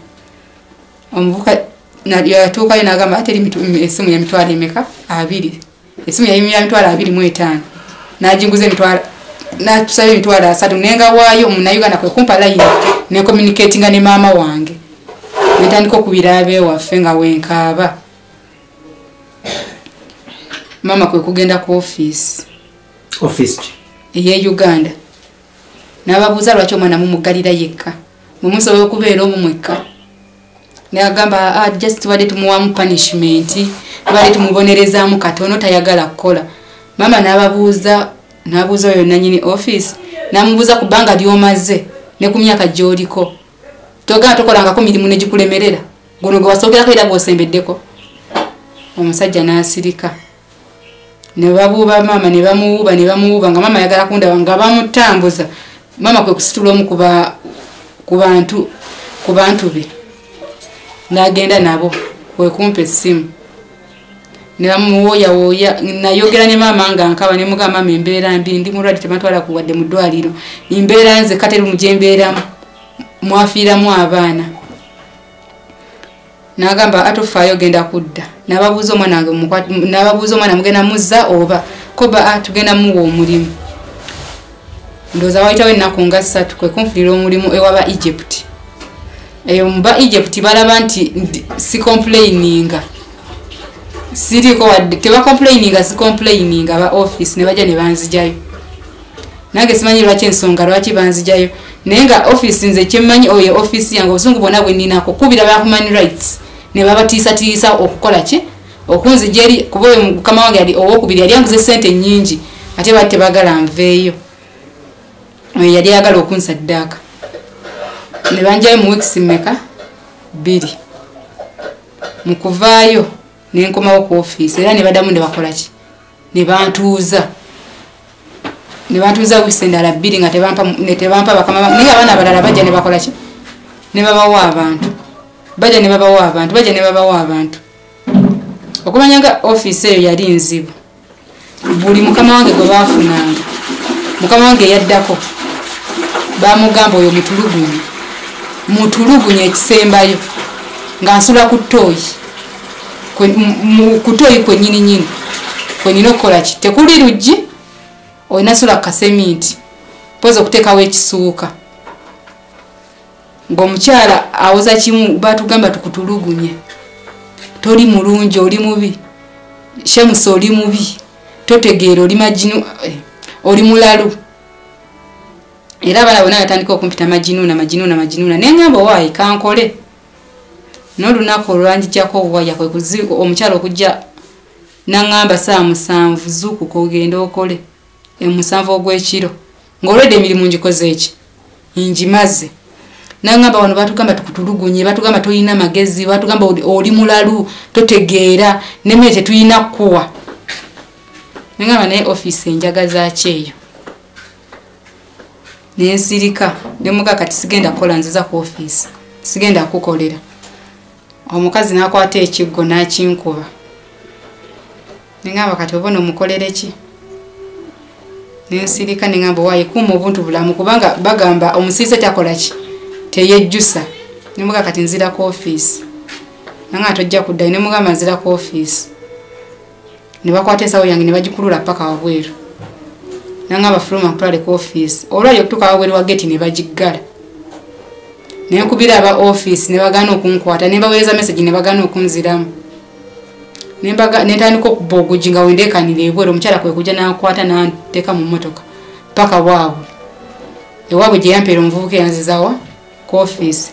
Omuvubuka yatuukayo n'agamba ate eri essimu ya 20,000 emeka? 20. Essimu yali ya 25,000, n'aginguza emitwalo, n'atusaba 30,000, nenga waayo Omunnayuganda kwe kumpa layini ne communicatinga ne maama wange. Netandika okubira ab'ewaffe nga wenkaaba. Maama kwe kugenda ku ofiisi. Ofiisi ki? Ey'e Uganda. N'ababuuza lwaki omwana mumuggalira yekka, mwe musobola okubeera omu mwekka. N'agamba just tubadde tumuwamu punishment, tubadde tumubonerezaamu katono, tayagala kukola. Maama n'ababuuza, n'abuuza oyo nannyini ofiisi, n'amubuuza ku bbanga ly'omaze ne ku myaka gy'oliko, togamba tokolangako mirimu ne gikulemerera, guno gwe wasookerako era gw'osembeddeko. Omusajja n'asirika. Ne babuuba maama, ne bamuwuuba, ne bamuwuuba nga maama ayagala kundaba nga bamutambuza. Maama kwe kusitula omu ku bantu be n'agenda nabo, kwe kumpa essimu ne bamuwooyawooya. Nayogera ne maama nga nkaba, ne mugamba, maama embeera mbi, ndi mulwadde, tebantwala kuwadde mu ddwaliro, embeera nze katerumu gye mbeeramu, mwafiiramu abaana. N'agamba atofaayo, ogenda kudda. N'ababuuza omwana wange, n'ababuuza omwana mugenda muzza oba koba tugenda muwa omulimu. Ndowooza wayitawo ennaku nga 3 kwe kunfunira omulimu ewaba Egypt. Eyo muba Egypt balaba nti si complaininga, siriiko wadde tebacomplaininga, si complaininga aba office ne bajja ne banzijayo. Nange simanyi lwaki, ensonga lwaki banzijayo, naye nga office nze kyemmanyi oyo office yange obusungu bwonna bwe nninako kubira ba human rights ne babatiisatiisa okukola ki, okunzija eri, kuba oyo mukama wange yali owokubiri yali anguza essente nnyingi, ate bali tebagala nveeyo. Oyo yali ayagala okunsaddaaka. Ne banjayo mu weeks mmeka? 2. Mu kuvaayo ne nkomawo ku ofiisi era ne baddamu ne bakola ki, ne bantuuza, ne bantuuza weeks endala 2 nga tebampa bakama. Naye abaana abalala bajja ne bakola ki, ne babawa abantu, bajja ne babawa abantu, bajja ne babawa abantu. Okumanya nga ofiisi eyo yali nzibu, buli mukama wange gwe baafunanga, mukama wange eyaddako bamugamba oyo mutulugunye, mutulugunye ekisembayo, nga nsula ku ttooyi, ku ttooyi kwennyini nyini kwenina okukola ki, tekuli luggi, olina sula ku kaseminti mpozi okuteekawo ekisuuka. Ng'omukyala awoza kimu, batugamba tukutulugunye, toli mulungi, oli mubi, Shemusa oli mubi, totegeera, oli majinu, oli mulalu. Era abaana bonna batandika okumpita majinuuna, majinuuna, majinuuna. Neŋŋamba owaayi kankole. N'olunaku olwanjijjako owaya kwe omukyala okujja naŋŋamba 7:00 zuukuka ogende okole, 7 ogw'ekiro, ng'olwedde emirimu ngikoze eki, ngimaze. Naŋŋamba wano batugamba tukutulugunye, batugamba tolina magezi, batugamba oli mulalu, totegeera, nemmere tetulina kkuwa. Neŋŋamba naye ofiisi enjagaza ki eyo? Nensirika nemuga kati sigenda kukola, nziza ku ofiisi, sigenda kukolera. Omukazi n'akwata ekiggo n'akinkuba. Neŋŋamba kati oba onomukolere ki? Nensirika, neŋŋamba owaaye kuuma obuntu bulamu, kubanga bagamba omusiise takola ki, teyejjusa. Nemuga kati nzira ku ofiisi. Nanga tojja kuddayo. Nemugamba nzira ku ofiisi. Ne bakwata ensawo yange ne bagikulula paka wabweru. Nangamba fuluma nkutwale ku ofiisi. Olwali okutuuka wabweru wa geti ne bagiggala. Nenkubira aba ofiisi ne bagaana okunkwata, ne mbaweereza message ne bagaana okunziramu. Nentandika okuba ogugi nga wendeekanira ebweru. Omukyala kwe kujja n'ankwata n'anteeka mu mmotoka paka waabwe, ewaabwe gye yampeera omuvubuka eyanzizawa ku ofiisi.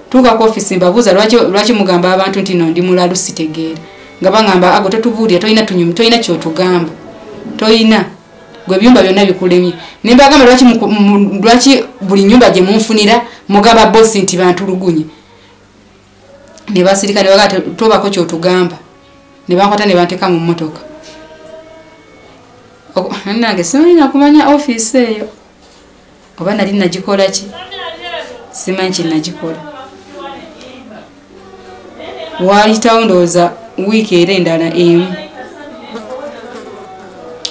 Tuuka ku ofiisi mbabuuza lwaki mugamba abantu nti no ndi mulalu sitegeera, nga baŋŋamba ago totubuulira, tolina tunyumi, tolina kyotugamba, toyina gwe ebyumba byonna bikulemye. Ne mbagamba lwaki buli nyumba gye munfunira mugamba bosi nti bantulugunye? Ne basirika ne bagamba tobako kyotugamba. Ne bankwata ne banteeka mu mmotoka. Nange simanyi nakumanya ofiisi eyo oba nali nagikola ki, simanyi kinagikola. Waayitawo ndowooza wiiki era endala emu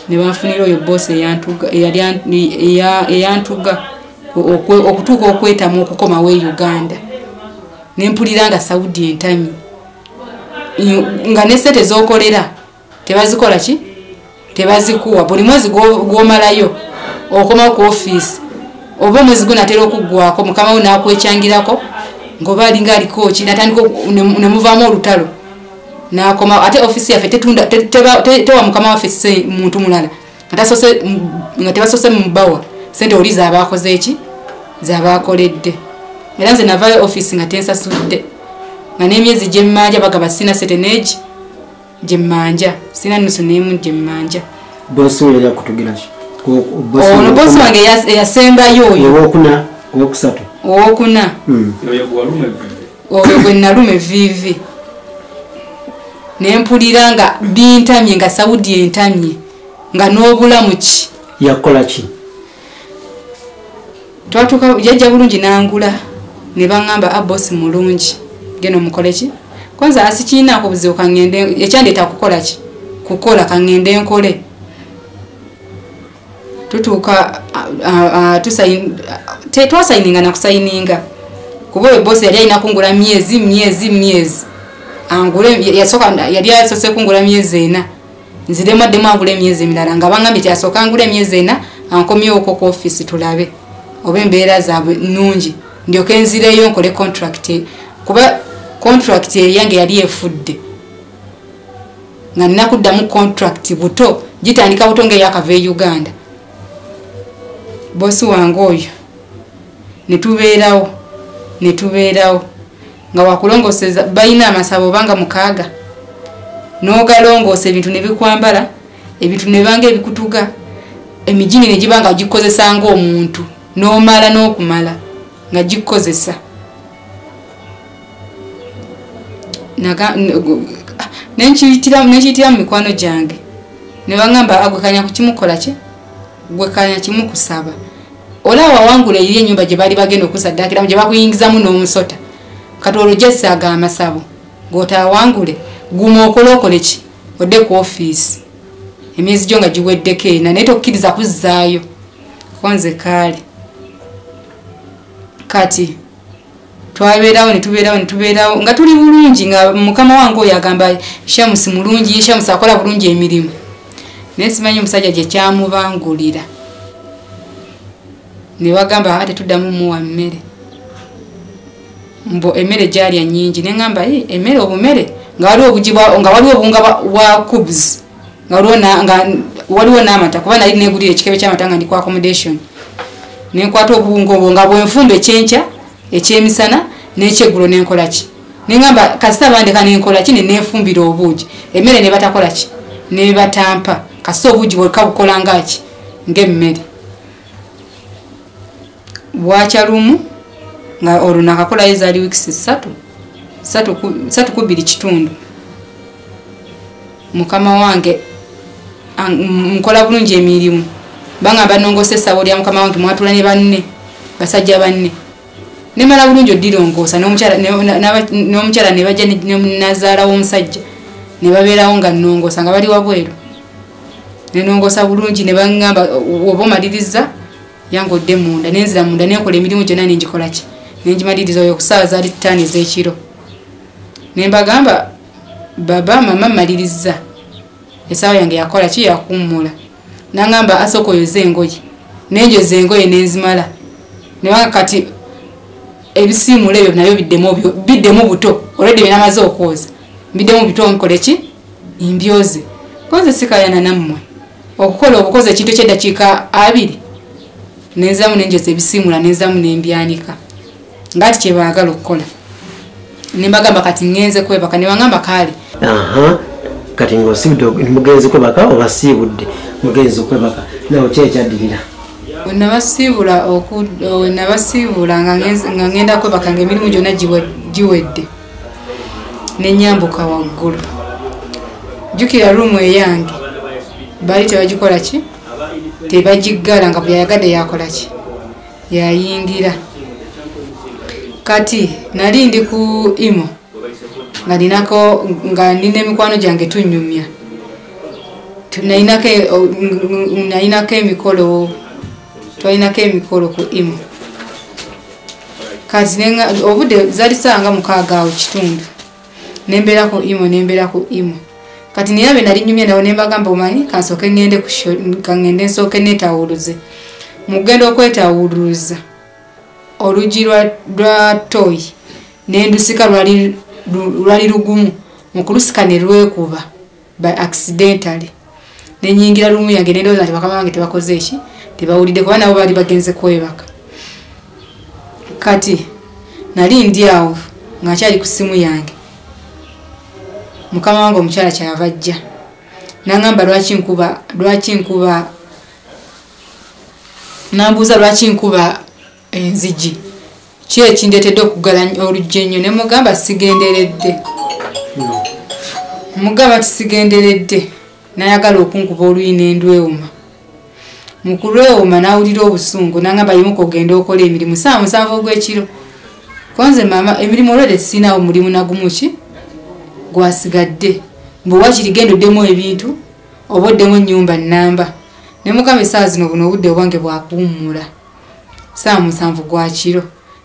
ne banfunira oyo boosi eyantuga okutuuka okwetamu okukomawo e Uganda. Ne mpulira nga Saudi entamye, nga ne ssente z'okolera tebazikola ki, tebazikuwa. Buli mwezi gw'omalayo okomawo ku ofiisi, oba omwezi gunatera okuggwako mukama we n'akwekyangirako ng'oba alinga aliko ki, natandika ne muvaamu olutalo n'akomawo. Ate ofiisi yaffe tetunda, tewa mukama waffe muntu mulala nga tebasoose mubawa ssente oli z'aba akoze ki, z'aba akoledde. Era nze navaayo ofiisi nga tensasudde, nga n'emyezi gye mmanja bagaba sina ssente n'egi gye mmanja, sina nusu n'emu gye mmanja. Bosi we yali akutugira ki? Ono bosi wange eyasembayo oyo. Owokuna, owokusatu? Owokuna. Oyo gwe naluma evviivi ne mpulira nga bintamye, nga Saudi entamye, nga n'obulamu ki. Yakola ki? Twatuuka yajja bulungi nangula ne baŋŋamba, "A bosi mulungi, genda omukole ki." Kwanza asikiinaako buzibu, kaŋŋende, ekyandeeta kukola ki, kukola, kaŋŋende nkole. Tutuuka twasayininga nakusayininga, kuba oyo bosi yali alina kungula myezi myezi myezi angule. Yasooka yali asoose kungula myezi 4, nziremu addemu angula emyezi emirala, nga baŋŋambye ti asooka angula emyezi 4 ankomyewoko ku ofiisi tulabe oba embeera zaabwe nnungi, ndyoke nzireyo nkole contract, kuba contract eyange yali efudde nga nina kuddamu contract buto, gitandika buto ngaeyakava e Uganda. Bosi wange oyo netubeerawo netubeerawo nga wakulongoseza balina amasabo obanga 6, n'ogalongoosa ebintu ne bikwambala, ebintu ne banga ebikutuga, emijini ne giba nga gikozesa ng'omuntu, n'omala n'okumala nga gikozesa. Nenkiyitira mu mikwano gyange ne baŋŋamba, "Agwekanya kukimukola ki, gwekanya kimu kusaba." Olaba wawangula eri ennyumba gye baali bagenda okusaddakiramu, gye bakuyingizamu n'omusota. Kati olwo gyesaaga amasabo ng'otaawangule, guma okole, okole ki, odde ku ofiisi emyezi gyo nga giweddeko ena, naye tokkiriza kuzzaayo. Konze kaale kati twabeerawo netubeerawo netubeerawo nga tuli bulungi, nga mukama wange oyo agamba Shamusi mulungi, Shamusi akola bulungi emirimu, naye simanyi omusajja gye kyamubangulira ne bagamba ate tuddamu muwa mmere, mbu emmere gyalya nnyingi. Neŋŋamba, "Emmere obumere," nga waliwo obugi nga waliwo obuwunga bwa cubes, nga waliwo n'amata, kuba nali negulira ekikebe ky'amata nga ndi ku accommodation. Nenkwata obuwunga obwo nga bwenfumba ekyenkya, ekyemisana n'ekyeggulo, nenkola ki, neŋŋamba kasita bandeka nenkola ki, neneefumbira obuugi. Emmere ne batakola ki, ne batampa, kasita obuugi bwekka bukola ngaki, ng'emmere. Bwakya lumu nga olwo nakakolayo, zaali weeks 3, 3 ku 2 kitundu. Mukama wange nkola bulungi emirimu, bangamba nongosa essabo lya mukama wange mwatula ne banne, basajja banne, nemala bulungi oddirongoosa n'omukyala ne bajja nazaala w'omusajja ne babeerawo nga nnongoosa, nga bali wabweru. Nenongoosa bulungi ne baŋŋamba, "Oba omaliriza yange odde munda." Nenzira munda nenkola emirimu gyonna nengikola ki, nengimaliriza. Oyo okusaawa zaali 5 ez'ekiro. Nembagamba, "Baba, mama, mmaliriza, essaawa yange yakola ki, yakummula." Naŋŋamba, "Asooka oyoze engoye." Nenjoza engoye nenzimala, nebanga kati ebisiimulo ebyo nabyo biddemu buto, olwedde byenamaze okwoza mbiddemu buto, nkole ki, mbyoze. Koze sikayana nammwe okukola obukozi ekintu ekyeddakiika 20. Nenzamu nenjoza ebisiimula, nenzamu nembyanika ngaati kyebaagala okukola. Nembagamba, "Kati ŋŋenze kwebaka." Nebagamba, "Kaale." Aha, kati ngaosibudde, mugenzi kwebaka, obasiibudde, mugenzi kwebaka, nawe ki ekyaddirira? Wenabasiibula nga ŋŋenda kwebaka, nga emirimu gyonna giwedde, nenyambuka waggulu. Jjukira ruumu eyange baali tebagikola ki, tebagiggala, nga buli ayagadde yakola ki, yayingira. Kati nali ndi ku imo. Nga ninako nga nina emikwano gyange tunyumya. Nalinako emikolo, twalinako emikolo ku Imo. Kati obudde zaali ssaawa nga 6 awo kitundu. Nembeera ku Imo, nembeera ku Imo. Kati nina be nali nnyumya nabo ne mbagamba omanyi kansooke ŋŋende ku kaŋŋende nsooke neetawuluze. Mu kugenda okwetawuluza oluggi lwa toyi ne ndusika lwali lugumu, mu kulusika ne lwekuba by accidentally. Ne nnyingira lumu yange ne ndowooza nti bakama bange tebakoze ki, tebawulidde kuba nabo baali bagenze kwebaka. Kati nali ndi awo nga nkyali ku ssimu yange. Mukama wange omukyala kyava ajja n'aŋŋamba lwaki nkuba, n'ambuuza lwaki nkuba enzigi, ki ekindeetedde okuggala oluggi ennyo. Ne mugamba sigenderedde, mugamba nti sigenderedde. N'ayagala okunkuba oluyi ne ndwewuma. Mu kulwewuma n'awulira obusungu n'aŋŋamba yimuka ogende okole emirimu ssaawa 7 ogw'ekiro. Konze maama emirimu olwedde sirinaawo mulimu na gumu ki gwasigadde, mbu waakiri genda oddemu ebintu oba oddemu ennyumba nnamba. Ne mugamba essaawa zino buno obudde obwange bwakuwummula, ssaawa 7 gwa kiro.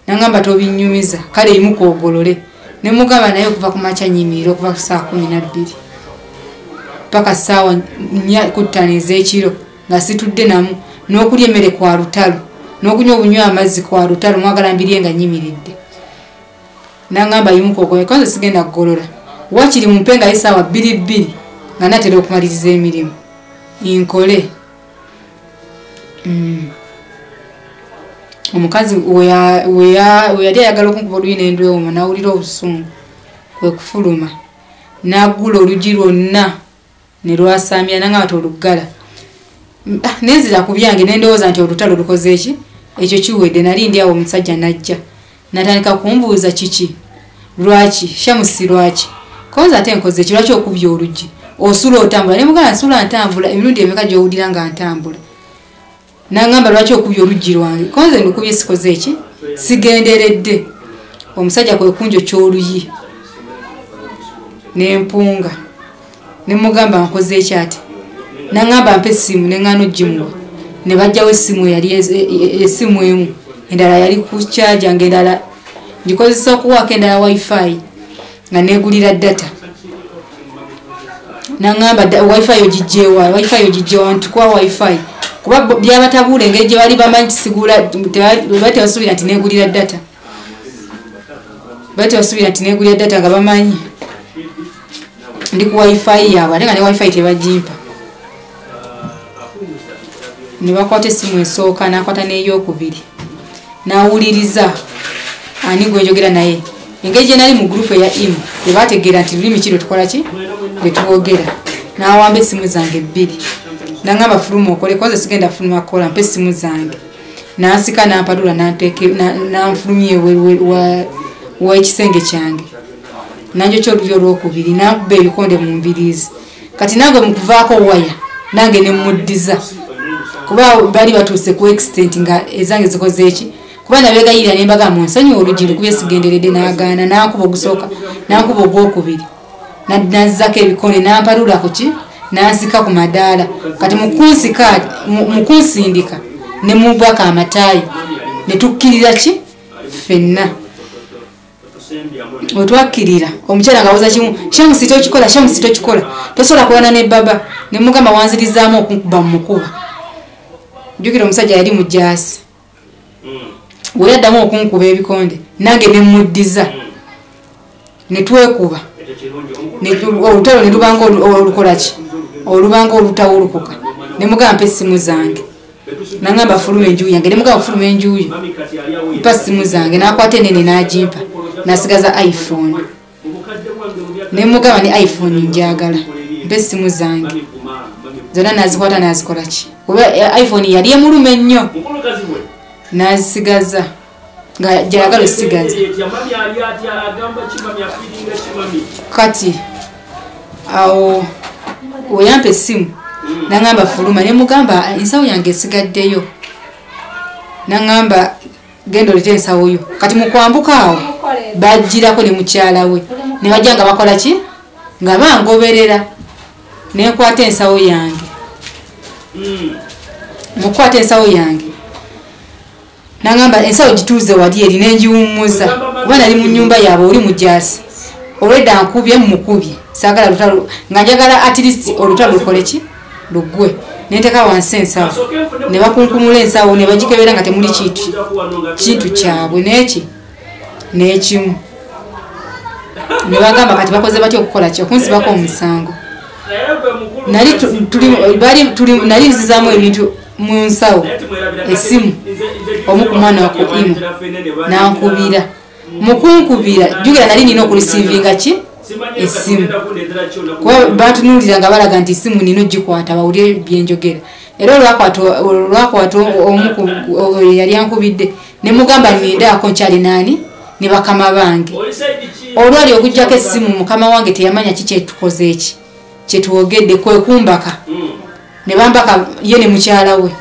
N'aŋŋamba tobinnyumiza, kale yimuka ogolole. Ne mugamba naye okuva ku makya nnyimirira okuva ku ssaawa 12 paka ssaawa 4:45 ez'ekiro nga situdde namu, n'okulya emmere kwa lutalo, n'okunywa obunywa amazzi kwa lutalo, mwagala mbirye nga nnyimiridde. N'aŋŋamba yimuka ogolole, konze sigenda kugolola, waakiri mumpe nga essaawa 2:00 nga naatera okumaliriza emirimu nkole. Omukazi we yali ayagala okunkuba oluyi ne ndwewuma n'awulira obusungu kwe kufuluma n'aggula oluggi lwonna ne lwasamya n'aŋŋamba toluggala. Nenzira ku byange ne ndowooza nti olutalo lukoze ki, ekyo kiwedde. Nali ndi awo omusajja n'ajja n'atandika kumbuuza kiki, lwaki Shamusi, lwaki konze ate nkoze ki, lwaki okubye oluggi, osula otambula. Ne mugamba nsula ntambula, emirundi emeka gy'owulira nga ntambula. N'aŋŋamba lwaki okubye oluggi lwange, konze ndukubye sikoze ki, sigenderedde. Omusajja kwe kunjokya oluyi n'empunga ne mugamba nkoze ki ate. N'aŋŋamba mpa essimu ne ŋŋaana oggimuwa. Ne baggyawo essimu eyali essimu emu, endala yali ku kyaja ng'endala ngikozesa okuwaako endala wifi nga neegulira data. N'aŋŋamba wifi ogiggye wa, wifi ogiggye wa, ntukuwa wifi. Kuba byabatabuula engeri gye bali bamanyi nti sigula, bali tebasuubira nti neegulira data, bali tebasuubira nti neegulira data nga bamanyi ndi ku wifi yaabwe, ate nga ne wifi tebagimpa. Ne bakwata essimu esooka n'akwata n'eyokubiri n'awuliriza ani gwe njogera naye. Engeri gye nali mu gurupu eya Imo tebategeera nti lulimi ki lwe tukola ki lwe twogera. N'awamba essimu zange 2 n'aŋŋamba fuluma okole, konze sigenda fuluma kukola, mpa essimu zange. N'ansika n'ampadula n'anfulumya ebweru w'ekisenge kyange. N'anjokya olulyo olwokubiri n'ankuba ebikonde mu mbiriizi. Kati nange mu kuvaako waya nange ne mmuddiza, kuba bali batuuse ku extent nga ezange zikoze ki, kuba nabeegayirira ne mbagamba munsonyiwe oluggi lukubye sigenderedde. N'agaana n'ankuba ogusooka n'ankuba ogwokubiri n'anzizzaako ebikonde n'ampadula ku ki n'ansika ku madaala. Kati mu kunsindika ne mugwako amataayi ne tukkirira ki ffenna. Bwe twakkirira omukyala ng'awoza kimu, Shamusi tokikola, Shamusi tokikola, tosobola kulwana ne baba. Ne mugamba wanzirizaamu okunkuba mu mukuba. Jjukira omusajja yali mujaasi, bwe yaddamu okunkuba ebikonde nange ne mmuddiza ne twekuba, olutalo ne lubanga olukola ki, olubanga olutawulukuka. Ne mugamba mpa essimu zange, n'aŋŋamba fuluma enju yange. Ne mugamba fuluma enju yo, mpa essimu zange. N'akwata ennene n'agimpa n'asigaza iPhone. Ne mugamba ne iPhone njagala, mpa essimu zange zonna. N'azikwata n'azikola ki, kuba iPhone yali emuluma ennyo, n'azisigaza nga gy'ayagala osigaza. Kati awo weyampa essimu n'aŋŋamba fuluma. Ne mugamba ensawo yange esigaddeyo, n'aŋŋamba genda oleete ensawo yo. Kati mu kwambuka awo bagirako ne mukyala we. Ne bajja nga bakola ki? Nga bangoberera. Nenkwata ensawo yange. Mukwata ensawo yange. Nangamba ensawo gituuze wali eri nenjiwummuza. Kuba nali mu nnyumba yaabwe oli mujaasi. Olwedda nkubye mukubye. Saagala lutalo nga njagala at least olutalo lukole ki? Lugwe. Nenteka wansi ensawo. Ne bakunkumula ensawo ne bagikebera nga temuli kintu kyabwe n'eki n'ekimu. Ne bagamba kati bakoze batya okukola ki? Okunsibako omusango. Nali nzizaamu ebintu mu nsawo, essimu, omu ku mwana wako imu n'ankubira. Mukunkubira jjukira nali nina okurisiivinga ki? Essimu. Kuba bantunuulira nga balaga nti essimu nina ogikwata bawulire bye njogera. Era olwakwata omu yali ankubidde ne mugamba nnindaako nkyali naani ne bakama bange. Olwali okuggyako essimu mukama wange teyamanya ki kyetukoze eki kyetwogedde kwe kumbaka. Ne bambaka ye ne mukyala we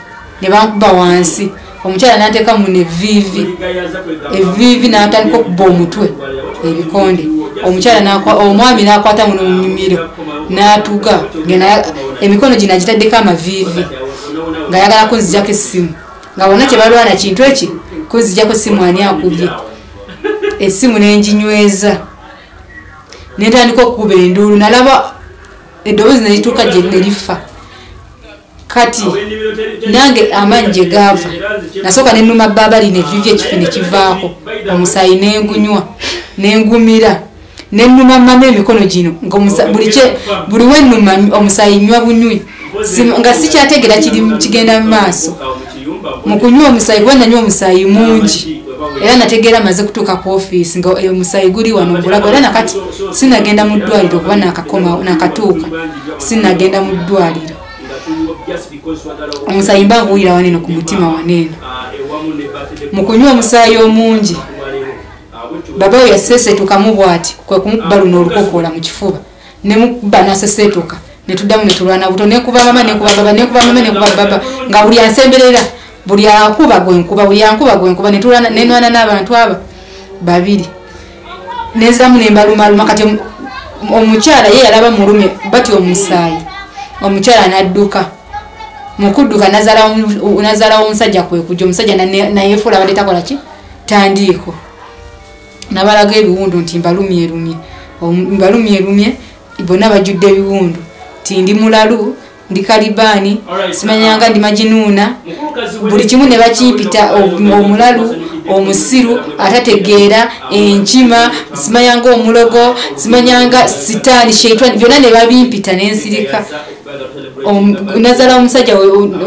ne bankuba wansi. Omukyala n'anteeka muno evviivi evviivi n'atandika okuba omutwe ebikonde. Omukyala omwami n'akwata muno mu mimiro n'atuga emikono gino agitaddeko amaviivi ng'ayagala kunzigyako essimu nga bonna kye balwana kintu eki kunzigyako essimu ani akubye essimu n'enginyweza ne ntandika okukuba enduulu nalaba eddoboozi ne lituuka gye ne lifa. Kati nange amaanyi gye gaava nasooka ne nnuma bbaaba lino evviivi ekifi ne kivaako omusaayi ne ngunywa ne ngumira ne nnuma mama emikono gino nga buli we nnuma omusaayi nnywa bunywi nga sikyategeera kigenda mu maaso. Mu kunywa omusaayi kuba nanywa omusaayi mungi era nategeera maze kutuuka ku ofiisi nga omusaayi guli wano mbulago era nakati sinnagenda mu ddwaliro kuba nakatuuka sinnagenda mu ddwaliro. Omusaayi mba nguwulira wano eno ku mutima wano eno. Mu kunywa omusaayi omungi baba we yaseeseetukamu bw'ati kwe kumukuba luno olukokola mu kifuba ne mukuba n'aseeseetuka ne tuddamu ne tulwana buto nekuba mama nekuba baba nekuba mama nekuba baba nga buli ansemberera buli ankuba gwe nkuba buli ankuba gwe nkuba ne nwana n'abantu aba babiri nenziramu ne mbalumaluma. Kati omukyala ye yalaba mulume batya omusaayi omukyala n'adduka. Mu kudduka nazaalawo omusajja kwe kujja omusajja nayeefuula abadde takola ki tandiiko nabalaga ebiwundu nti mbalumyerumye mbalumyerumye bonna bajjudde ebiwundu nti ndi mulalu ndi kalibaani simanyanga ndi majinuuna buli kimu ne bakimpita omulalu omusiru atategeera enkima simanyanga omulogo simanyanga sitaani sheitani byonna ne babimpita n'ensirika. Nazaala omusajja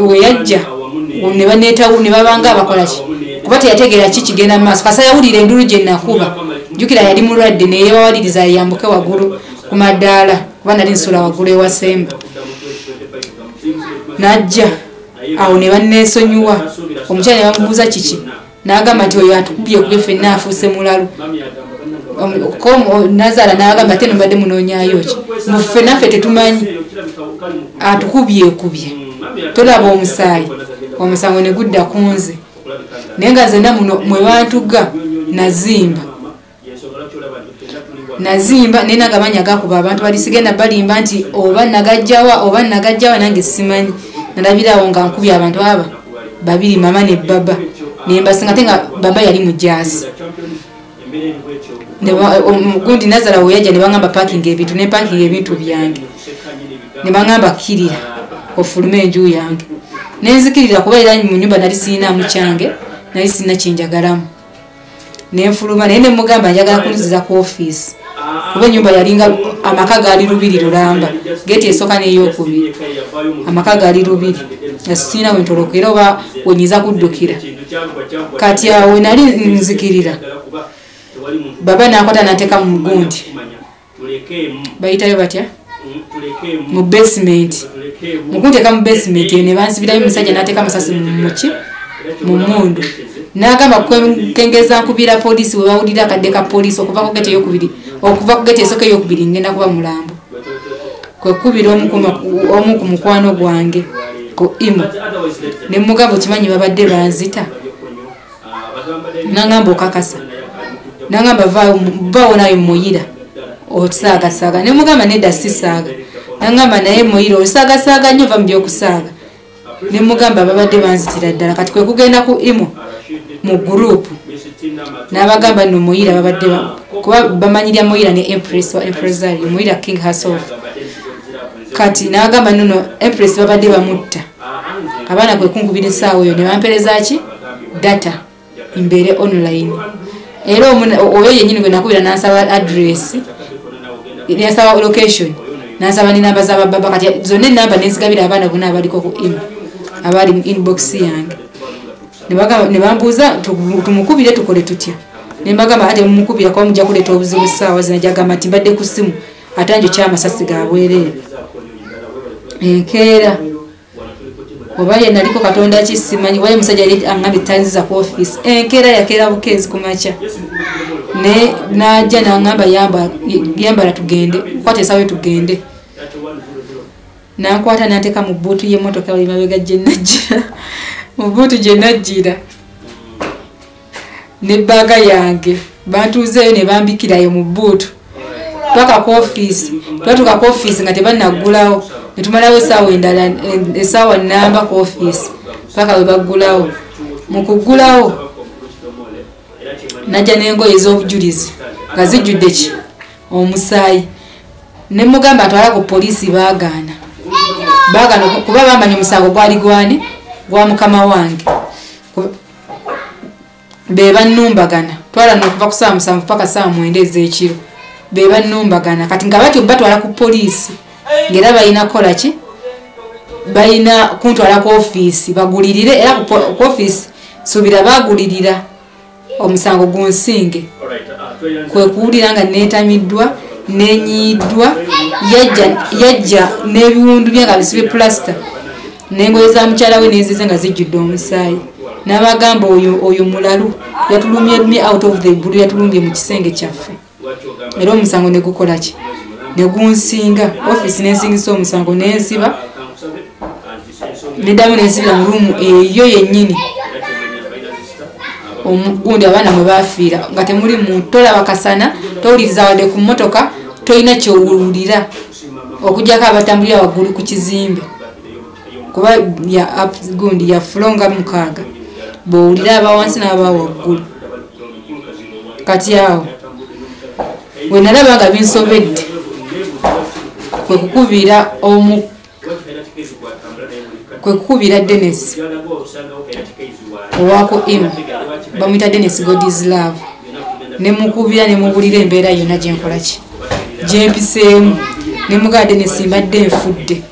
we yajja ne baneetawo ne babanga abakola ki kuba teyategeera ki kigenda mu maaso. Kasa yawulira enduulu gye nakuba jjukira yali mulwadde ne yeewawaliriza yambuke waggulu ku maddaala kuba nali nsula waggulu ewasemba n'ajja awo ne banneesonyiwa. Omukyala ne bamubuuza kiki n'agamba nti oyo atukubye kubye ffenna afuuse mulalu. Nazaala n'agamba ate mbadde munoonyaayo ki mu ffenna ffe tetumanyi atukubyekubye tolaba omusaayi omusango ne gudda ku nze naye nga nzenna muno mwe bantuga nazimba naye nagabanya gakuba abantu bali sigenda balimba nti oba nagajjawa nange simanyi. Nalabirawo nga nkubye abantu aba babiri mama ne baba ne mbasinga ate nga baba yali mujaasi. Gundi nazaala we yajja ne bangamba parking ebintu ne parking ebintu byange ne bangamba kkirira ofulume enju yange nenzikirira kuba era mu nyumba nali sirina kyange nali sirina kyenjagalamu nenfuluma naye ne mugamba njagala kunziza ku ofiisi kuba ennyumba yalinga amaka gaali lubiri lulamba geeti esooka n'eyokubiri amaka gaali lubiri nga sirina we ntoloka era oba wenyiza kuddukira. Kati awo nali nzikirira baba n'akwata n'ateeka mu gundi bayitayo batya mu basement mukunteeka mu basement ne bansibirayo omusajja n'ateeka amasasi muki mu mmundu n'agamba kengeza nkubira poliisi we bawulira akadde ka poliisi okuva ku geeti eyokubiri okuva ku geeti esooka eyokubiri ngenda kuba mulambo kwe kukubira omu ku mukwano gwange ku imu ne mugamba okimanyi babadde banzita n'angamba okakasa n'angamba vaawo nayo muyira Otusaagasaaga. Ne mugamba nedda sisaaga. Nangamba naye Muyira osaagasaaga nnyo, va mu byokusaaga. Ne mugamba babadde banzitira ddala. Kati kwe kugenda ku imo mu group n'abagamba nno Muyira babadde kuba bamanyirya Muyira ne Empress wa Empresario, Muyira King herself. Kati n'agamba nno Empress babadde bamutta. Abaana kwe kunkubira essaawa eyo ne bampeereza ki data mbeere online. Era oyo yennyini gwe nakubira n'ansaba address, n'ansaba location, n'ansaba n'ennamba z'abababa. Kati zonna ennamba ne nzigabira abaana bonna abaliko ku email, abali mu inbox yange. Ne bambuuza tumukubire tukole tutya. Ne mbagamba ate mumukubira kuba mujja kuleeta obuzibu essaawa zino. Gyagamba nti mbadde ku ssimu ate njokya amasasi ga bwereere. Enkeera oba ye naliko Katonda ki simanyi, waye omusajja yali aŋŋambye tanziza ku ofiisi. Enkeera yakeera bukeezi ku makya ne n'ajja n'aŋŋamba yambala tugende, kwata essaawa tugende. N'ankwata n'anteeka mu bbuutu y'emmotoka wali mabega gye najjira, mu bbuutu gye najjira n'ebbaaga yange. Bantuuzeeyo ne bambikirayo mu bbuutu paka ku ofiisi. Twatuuka ku ofiisi nga tebannaggulawo, ne tumalawo essaawa endala, essaawa nnamba ku ofiisi paka we baggulawo. Mu kuggulawo najja n'engoye ez'obujulizi nga zijjudde ki omusaayi. Ne mugamba atwala ku poliisi, baagaana. Baagaana kuba bamanya omusango gwali gwani, gwa mukama wange. Be bannumbagana. Twala nno okuva ku ssaawa 7 paka ssaawa 9 ez'ekiro. Be bannumbagana. Kati nga batyo batwala ku poliisi, ng'era balina kukola ki? Balina kuntwala ku ofiisi bagulirire, era ku ofiisi suubira baagulirira omusango gunsinge. Kwe kuwulira nga neetamiddwa, nenyiiddwa, yajja n'ebiwundu bye nga bisibye pulasita, n'engoye za mukyala we n'ezize nga zijjudde omusaayi. N'abagamba oyo mulalu, yatulumye lumye out of the blue, yatulumbye mu kisenge kyaffe. Era omusango ne gukola ki? Ne gunsinga. Ofiisi n'ensingisa omusango n'ensiba, neddamu n'ensibira mu ruumu eyo yennyini. Omugundi abaana mwe baafiira nga temuli muntu, tolaba kasana, towuliriza wadde ku mmotoka, tolina ky'owulira okuggyako abatambulira waggulu ku kizimbe. Kuba ya gundi ya floor nga 6, bw'owulira aba wansi n'aba waggulu. Kati awo we nalaba nga binsobedde, kwe kukubira Dennis owako imo, bamuyita Dennis God's Love. Ne mukubira ne mubulira embeera yonna gye nkola ki, gye mpiseemu. Ne mugamba Dennis mbadde nfudde.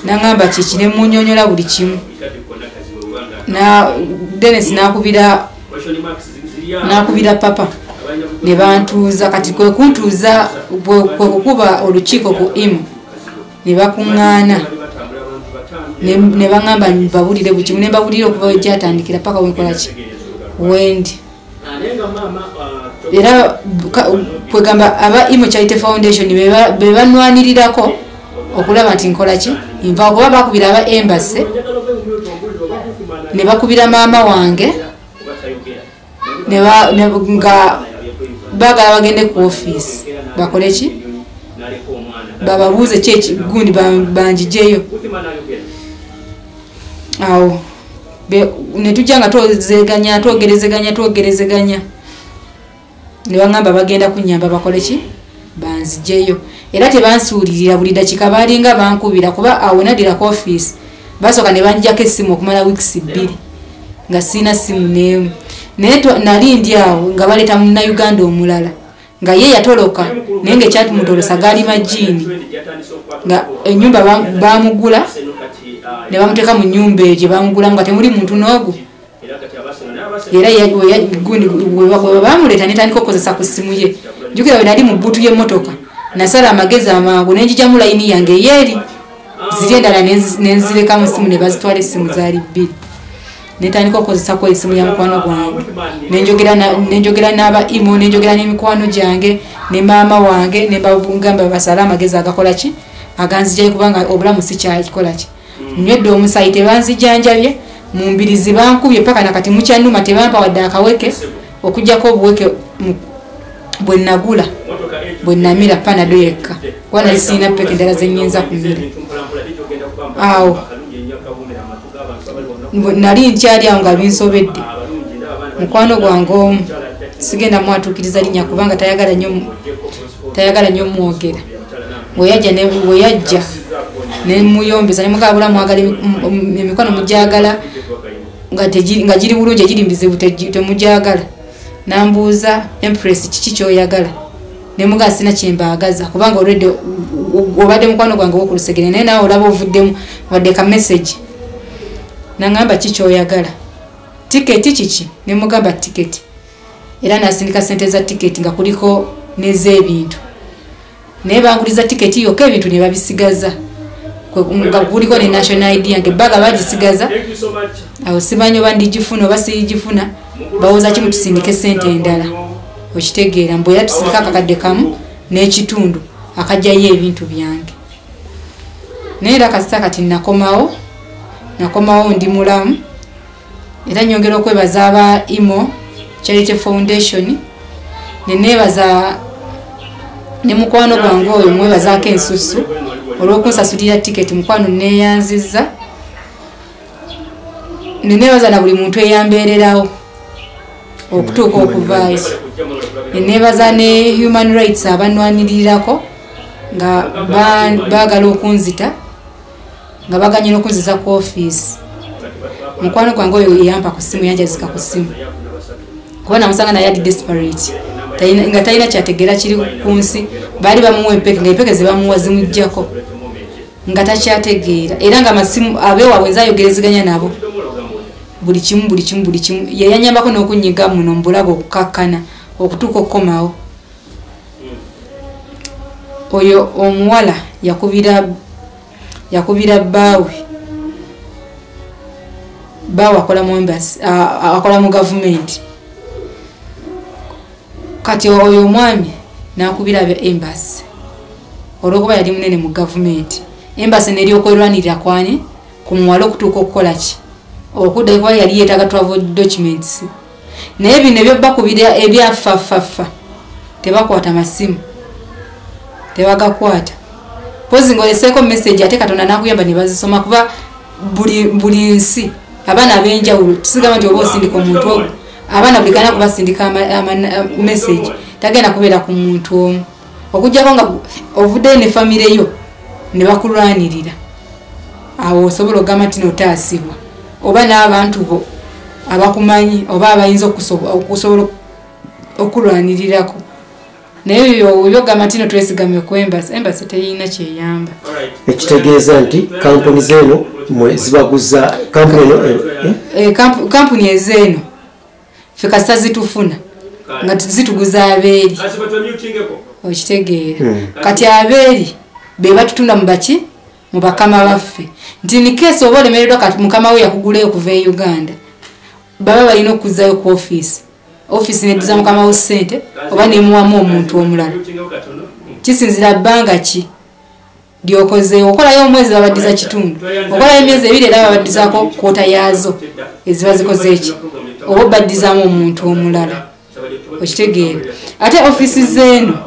N'aŋŋamba kiki, ne munnyonnyola buli kimu. Na Dennis n'akubira papa ne bantuuza. Kati kwe kuntuuza, kwe kukuba olukiiko ku imo, ne bakuŋŋaana ne baŋŋamba mbabulire buli kimu. Ne mbabulira okuva we gyatandikira paka we nkola ki, wendi. Era kwegamba aba Imo Charity Foundation be banwanirirako okulaba nti nkola ki, nva kuba bakubira aba embassy, ne bakubira maama wange, nga baagala bagende ku ofiisi bakole ki, bababuuze ki gundi banjijeyo. Awo ne tujja nga twozeganya, twogerezeganya, ne baŋŋamba bagenda kunnyamba bakole ki, banzijeyo. Era tebansuulirira, buli dakiika baalinga bankubira, kuba awo naddira ku ofiisi basooka ne banjjako essimu okumala weeks 2 nga sirina ssimu n'emu. Naye nali ndi awo nga baleeta munnayuganda omulala nga ye yatoloka, naye ng'ekyatumutolosa gaali majiini, nga ennyumba baamugula ne bamuteeka mu nnyumba eyo gye bamugulamu nga temuli muntu n'ogu. Era gundi bwe baamuleeta ne tandika okukozesa ku ssimu ye. Jjukira bwe nali mu bbuutu y'emmotoka, nasala amagezi amangu ne njijamu layini yange eyeeri, ziri endala ne nzireka mu ssimu ne bazitwala. Essimu zaali 2. Ne ntandika okukozesako essimu ya mukwano gwange, ne njogera n'aba imo, ne njogera n'emikwano gyange ne maama wange, ne mbagamba basale amagezi agakola ki, aganzijayo, kubanga obulamu sikyakikola ki. Nywedde omusaayi tebanzijanjabye, mu mbirizi bankubye paka nakati mukyannuma, tebampa wadde akaweke okuggyako obuweke bwe nagula. Bwe namira Panado yekka, kuba nali sirina ppeke endala ze nnyinza kumira. Awo nali nkyali awo nga binsobedde. Mukwano gwange omu sigenda mwatuukiriza linnya kubanga tayagala nnyo mwogera. Bwe yajja ne muyombesa ne mugamba mwagala emikwano mugyagala nga giri bulungi, egiri mizibu temugyagala. Nambuuza, Empress, kiki ky'oyagala? Ne mugamba sina kye mbaagaza kubanga already obadde mukwano gwange ow'okulusegere, naye naawe olaba ovuddemu wadde ka message. Nangamba ki ky'oyagala? Tiketi kiki? Ne mugamba tiketi. Era nasindika sente za tiketi nga kuliko n'ez'ebintu. Naye banguliza tiketi yokka, ebintu ne babisigaza. Nga kuliko ne national ID yange, baga bagisigaza. Awo simanyi oba ndigifuna oba siyigifuna, bawoza ki mutusindike sente endala. Okitegeera, mbu era tusindika akakadde kamu n'ekitundu akajjayo ebintu byange. Naye era kasita kati nakomawo ndi mulamu. Era nyongera okwebaza aba Imo Charity Foundation, ne neebaza ne mukwano gwange oyo mwebazaako ensusu olw'okunsasulira tiketi. Mukwano neeyanzizza, ne neebaza na buli muntu eyambeererawo okutuuka okuvaayo. Ne neebaza ne human rights abanwanirirako nga baagala okunzita, nga baganye n'okunziza ku ofiisi. Mukwano gwange oyo yampa ku ssimu, yanjazika ku ssimu kuba namusanga naye ali desperate, nga talina kyategeera kiri ku nsi. Baali bamuwa empeke, nga empeke ze bamuwa zimuggyako nga takyategeera, era nga amasimu abeewaabwe nze ayogerezeganya nabo buli kimu buli kimu buli kimu. Ye yanyambako n'okunyiga muno mu bulago okukakkana okutuuka okukomawo. Oyo omuwala yakubira bbaawe. Bbaawe akola mu embassy, akola mu gavumenti. Kati oyo omwami n'akubira abe embassy olw'okuba yali munene mu gavumenti. Embassy n'eryoka erwanirira kwani ku muwala okutuuka okukola ki, okuddayo, kuba yali yeetaaga travel documents. Naye bino ebyobakubira ebyafaffafa tebakwata masimu, tebagakwata. Pozi ng'oleseeko message ate Katonda n'akuyamba ne bazisoma, kuba buli nsi abaana ab'enjawulo, tusigamba nti oba osindika omuntu ogwo, abaana buli kanaku basindika message, tagenda kubeera ku muntu omu, okuggyako nga ovuddeyo ne famire yo ne bakulwanirira. Awo osobola okugamba nti notaasibwa, oba n'abantu bo abakumanyi oba abayinza okusobola okulwanirirako. Naye ebyogamba nti no twesigamye ku embassy, embassy teyina kyeyamba. Ekitegeeza nti kampuni zeeno mwe zibaguza kampuni eno, eh? Kampuni ezeeno ffe kasita zitufuna nga zituguza abeeri, okitegeera? Kati abeeri be batutunda mu baki, mu bakama baffe, nti in case oba olemereddwa, kati mukama we yakugulayo okuva e Uganda, baba balina okuzzayo ku ofiisi, ofiisi neddiza mukama wo ssente oba nemuwamu omuntu omulala. Kisinzira bbanga ki lyokozeewo. Okolayo omwezi, babaddiza kitundu. Okolayo emyezi 2, era babaddizaako quarter yaazo eziba zikoze eki, oba obaddizaamu omuntu omulala, okitegeera? Ate ofiisi zeeno,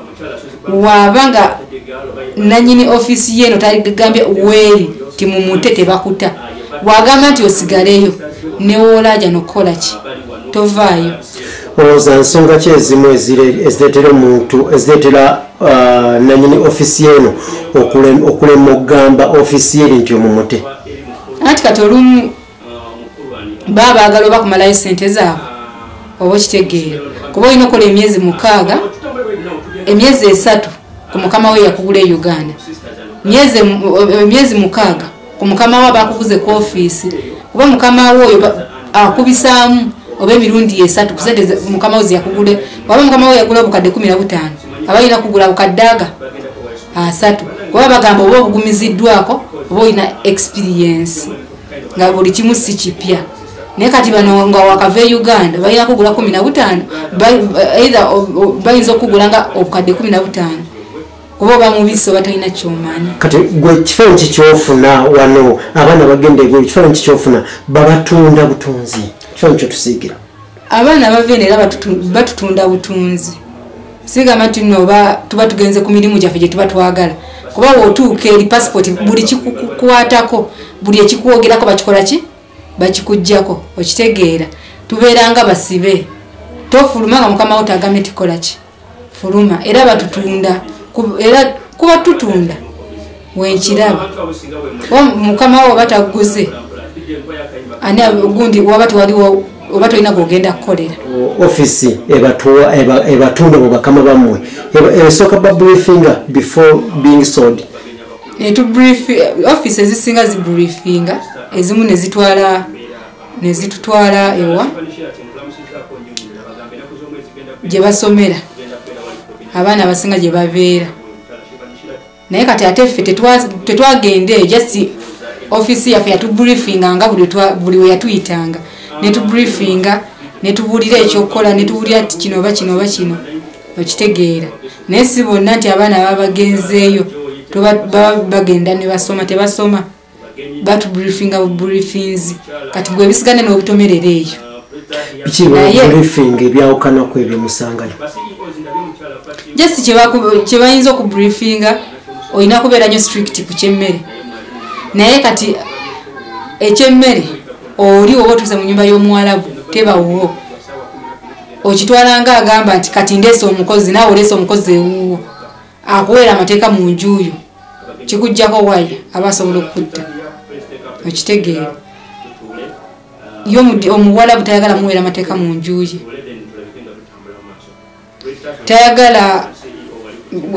waaba nga nanyini ofiisi yeeno tagambye weeri timumute, tebakuta. Wagamba nti osigaleyo, newoolaaja nokukola ki, tovaayo. Olowooza nsonga ki ezimu ezireetera omuntu, ezireetera nanyini ofiisi eno okulema okugamba ofiisi yeri nti omumute? Anti kati olumu baba baagala oba kumalayo sente zaabwe, oba okitegeera, kuba olina okukola emyezi 6, emyezi 3 ku mukama we yakugula e Uganda, emyezi 6 ku mukama we abakuguze ku ofiisi, kuba mukama we oyo akubisaamu oba emirundi 3 ku sente mukama we zeyakugule. Waba mukama we yagula obukadde 15, aba alina kugula bukadde aga 30, kuba bagamba oba obugumiziddwako oba olina experience nga buli kimu si kipya. Naye kati bano nga wakava e Uganda balina kugula 15, either bayinza okugula nga obukadde 15, kuba oba mubisi oba tolina kyomanyi. Kati gwe kifaananyi ki kyofuna wano? Abaana bagenda ebweru, kifaananyi ki kyofuna? Babatunda butunzi? Kifaananyi kyotusiigira. Abaana bava eno era batutunda butunzi. Sigamba nti nno oba tuba tugenze ku mirimu gyaffe gye tuba twagala, kuba w'otuuka eri passport buli kikukwatako, buli ekikwogerako bakikola ki? Bakikuggyako. Okitegeera? Tubeera nga basibe, tofuluma nga mukama wo tagambye nti kola ki, fuluma. Era batutunda, era kuba tutunda wenkiraba mukama wo bataguze ani gundi waba tewaliwo oba tolina gw'ogenda kukolera. Ofisi ebatunda mu bakama bammwe esooka ba briefinga before being sold? Ofisi ezisinga zibriefinga, ezimu nezitwala nezitutwala ewa gye basomera abaana abasinga gye babeera. Naye kati ate ffe tetwagenda eyo, just ofisi yaffe yatubriefinga nga buli we yatuyitanga netubriefinga, netubuulira ekyokukola, netubuulira nti kino oba kino oba kino. Okitegeera? Naye si bonna nti abaana baba bagenzeeyo baba bagenda ne basoma, tebasoma, batubriefinga bubriefinzi. Kati gwe ebisigane n'obitomerera eyo. Biki briefing ebyawukanako ebyemusangayo? Just kye bayinza okubriefinga, olina kubeera nnyo strict ku kyemmere. Naye kati ekyemmere oli oba otuuse mu nyumba y'omuwalabu tebawuwo, okitwala nga agamba nti kati ndeese omukozi, naawe oleese omukozi ewuwo akuweera amateeka mu njuyo, kikuggyako waya aba asobola okukutta. Okitegeera? Ye omuwalabu tayagala muweera amateeka mu nju ye, tayagala.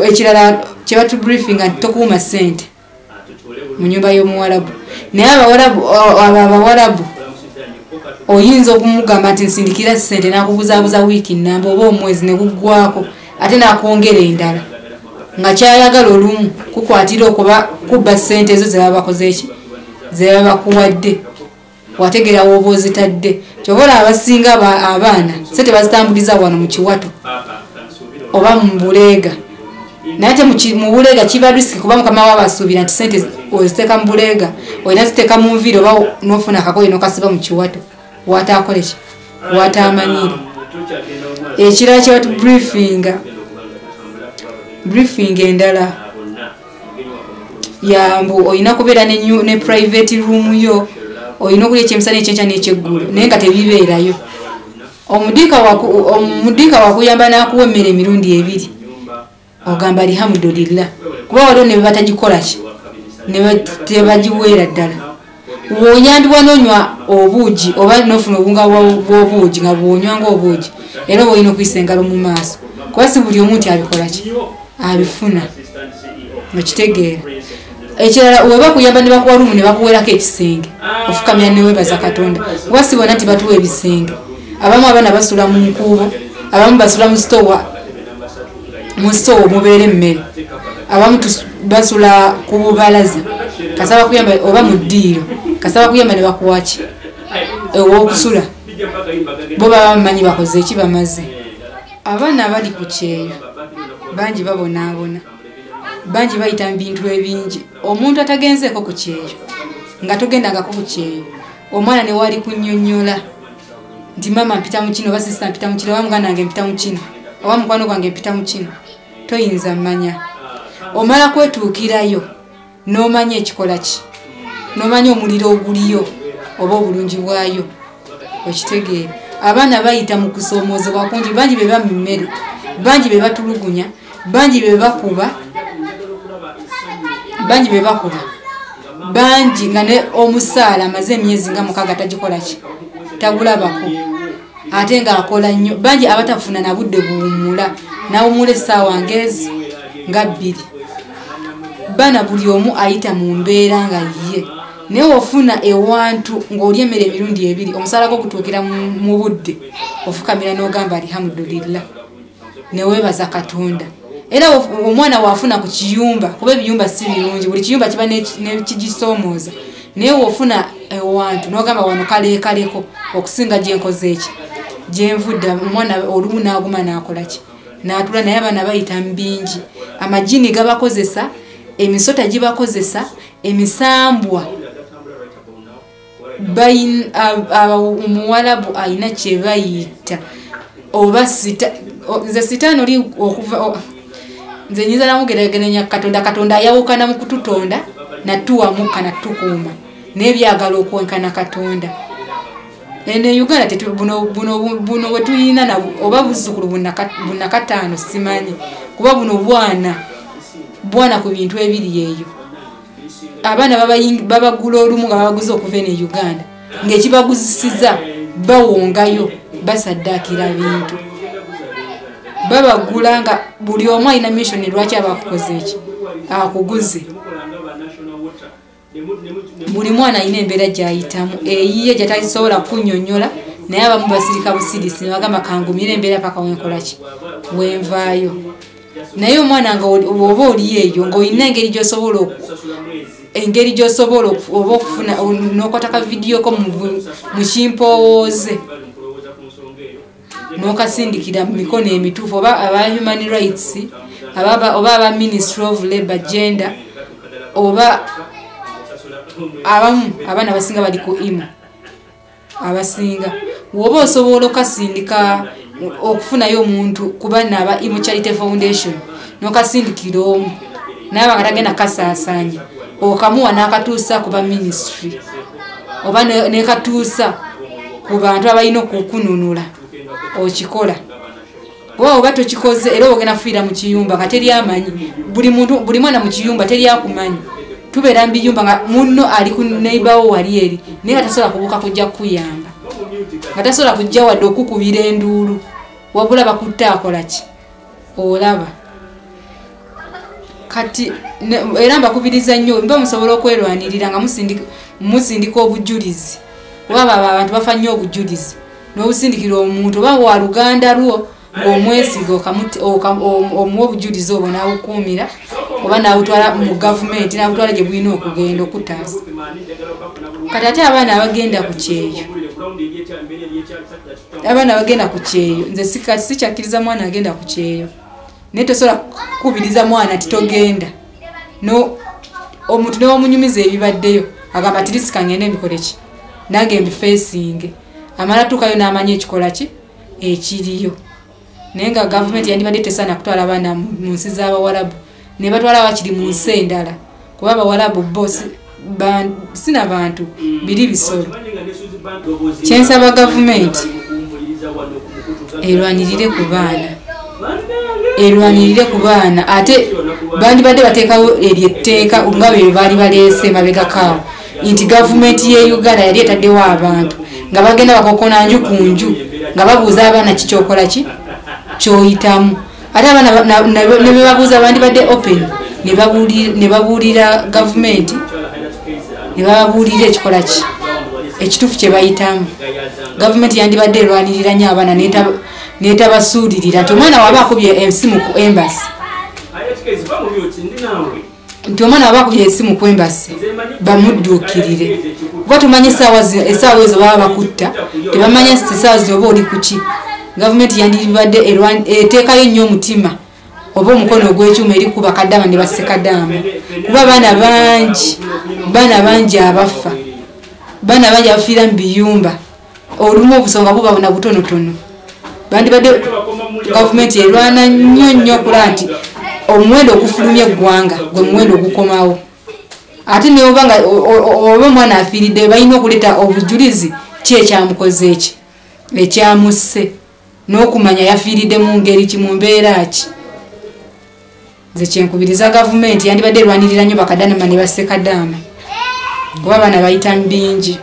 Ekirala kyebatubriefinga nti tokuuma ssente mu nyumba y'omuwalabu. Naye abawalabu abo abawalabu oyinza okumugamba nti nsindikira ssente, n'akubuzaabuza wiiki nnamba oba omwezi ne guggwako, ate n'akwongera endala, nga kyayagala olumu kukwatira okuba kubba ssente ezo zebaba bakoze eki, zebaba bakuwadde. Wategeera w'oba ozitadde. Kyova olaba abasinga abaana ssente bazitambuliza wano mu kiwato oba mu buleega. Naye ate mu buleega kiba risk, kuba mukama waaba asuubira nti ssente oziteeka mu buleega, olina ziteeka mu nviiri oba n'ofuna akagoye n'okasiba mu kiwato wataakole ki, wataamanyire. Ekirala kye batubriefinga, briefing endala yambu olina kubeera ne private room yo, olina okulya ekyemisana, ekyenkya n'ekyeggulo, naye nga tebibeerayo. Omudiika wakuyamba n'akuwa emmere emirundi ebiri, ogamba alhamdulillah, kuba waliwo ne batagikola ki, ne tebagiweera ddala. W'oyambibwa n'onywa obuugi oba n'ofuna obunga bw'obuugi nga bw'onywa ng'obuugi, era oba olina okuyisa engalo mu maaso, kuba si buli omu nti abikola ki, abifuna. Okitegeera? Ekirala we bakuyamba ne bakuwa ruumu ne bakuweerako ekisenge, ofukamira ne weebaza Katonda, kuba si bonna nti batuwa ebisenge. Abamu abaana basula mu nkuubo, abamu basula mu sitowa, mu sitowa omubeera emmere, abamu basula ku bubalaza, kasaba kuyamba oba mu ddiiro, kasaba kuyamba ne bakuwa ki ew'okusula. Bo baba bamanyi bakoze eki, bamaze. Abaana abali ku kyeyo bangi babonaabona, bangi bayita mu bintu ebingi. Omuntu atagenzeeko ku kyeyo, nga togendangako ku kyeyo, omwana ne wali kunnyonnyola nti maama mpita mu kino, oba sisita mpita mu kino, oba muganda wange mpita mu kino, oba mukwano gwange mpita mu kino, toyinza mmanya. Omala kwetuukirayo n'omanya ekikola ki, n'omanya omuliro oguliyo oba obulungi bwayo. Okitegeera? Abaana bayita mu kusoomoozebwa kungi, bangi be bamma emmere, bangi be batulugunya, bangi be bakuba, bangi be bakuba, bangi nga ne omusaala amaze emyezi nga 6 tagikola ki, tagulabako, ate ng'akola nnyo. Bangi abatafuna na budde buwummula, n'awummula essaawa ng'ezi nga 2. Baana buli omu ayita mu mbeera nga ye. Naye w'ofuna ewantu ng'olya emmere emirundi ebiri, omusaala gwo gutuukira mu budde, ofukamira n'ogamba alhamdulillah, ne weebaza Katonda. Era omwana w'afuna ku kiyumba, kuba ebiyumba si birungi, buli kiyumba kiba n'ekigisoomooza. Naye w'ofuna ewantu n'ogamba wano kaleekaleko okusinga gye nkoze eki, gye nvudde, omwana olumu n'aguma n'akola ki, n'atula. Naye abaana bayita mu bingi, amajini gabakozesa, emisota gibakozesa, emisambwa. Omuwalabu alina kye bayita oba sita, Nze sitaani oli okuva nze nyinza namugeraageranya Katonda. Katonda ayawukana mu kututonda natuwa mukka natukuuma n'ebyagala okwenkana Katonda. Eno e Uganda buno bwe tulina oba buzzukulu bunnakataano simanyi, kuba buno bwana ku bintu ebiri eyo. Abaana babagula olumu nga babaguze okuva eno e Uganda, ng'ekibaguzisiza bawongayo basaddaakira bintu. Babagula nga buli omu alina mission lwaki abakukoze eki akuguze. Buli mwana alina embeera gy'ayitamu eyiye gy'atasobola kunnyonnyola, naye abamu basirika busirisi ne bagamba kangumire embeera paka wenkola ki wenvaayo. Naye omwana nga oba oli eyo ng'olina engeri gy'osobola oba okufuna n'okwata ka vidiyo ko mu kimpowooze n'okasindikira mu mikono emituufu, oba aba human rights oba aba Ministry of Labor Gender, oba abamu abaana abasinga bali ku IMO abasinga, woba osobola okasindika okufunayo omuntu kuba naba IMO Charity Foundation n'okasindikira omu naaba nga tagenda kasaasaanya, okamuwa n'akatuusa ku ba ministry oba nekatuusa ku bantu abalina okukununula, okikola. Oba tokikoze era ogenda kufiira mu kiyumba nga teri amanyi. Buli muntu, buli mwana mu kiyumba teri akumanyi. Tubeera mu biyumba nga munno ali ku neighbor wo wali eri, naye nga tasobola kubuuka kujja kukuyamba, nga tasobola kujja wadde okukubira enduulu, wabula bakutte akola ki olaba. Kati era mbakubiriza nnyo mba musobola okwerwanirira nga musindika obujulizi, kuba abo abantu bafa nnyo obujulizi, n'obusindikira omuntu oba wa luganda lwo ng'omwesiga omuwa obujulizi obwo n'abukuumira oba n'abutwala mu gavumenti n'abutwala gye bulina okugenda okutaasa. Kati ate abaana abagenda ku kyeyo, abaana abagenda ku kyeyo, nze sikyakkiriza mwana agenda ku kyeyo, naye tosobola kukubiriza mwana nti togenda. No omuntu newamunyumiza ebibaddeyo agamba tirisika ngende mbikole ki nange mbifeesinge, amala tuukayo n'amanya ekikola ki ekiriyo. Naye nga gavumenti yandibadde tesaana kutwala abaana mu nsi z'Abawarabu, ne batwala abakiri mu nsi endala, kuba Abawarabu bo sina bantu biri bisolo. Kyensaba gavumenti erwanirire ku baana, erwanirire ku baana. Ate bandibadde bateekawo eryo etteeka nga bwe baali baleese emabegakaawo nti gavumenti ye Uganda yali etaddewo abantu nga bagenda bakokona nju ku nju nga babuuza abaana kikyokola ki kyoyitamu. Ate abaana ne bebabuuza bandibadde open ne babuulira gavumenti, ne bababuulira ekikola ki ekituufu kye bayitamu. Gavumenti yandibadde erwanirira nnyo abaana n'etabasuulirira nti omwana waba akubye esimu ku embassy, nti omwana waba akubye esimu ku embassy bamudduukirire, kuba tumanyi essaawa ezo baba bakutta, tebamanya essaawa zino oba oli ku ki. Gavumenti yandibadde eteekayo nnyo omutima oba omukono ogw'ekyuma eri ku bakadaama ne bassekadaama, kuba baana bangi abafa, baana bangi abafiira mu biyumba, olumu obusonga buba buna butonotono. Bandibadde gavumenti erwana nnyo nnyo okulaba nti omuwendo ogufulumya eggwanga gwe muwendo ogukomawo. Ate neoba nga oba omwana afiiridde balina okuleeta obujulizi ki ekyamukoze eki ekyamusse, n'okumanya yafiiridde mu ngeri ki, mu mbeera ki. Nze kyenkubiriza gavumenti yandibadde erwanirira nnyo bakadaama ne bassekadaama, kuba abaana bayita mu bingi.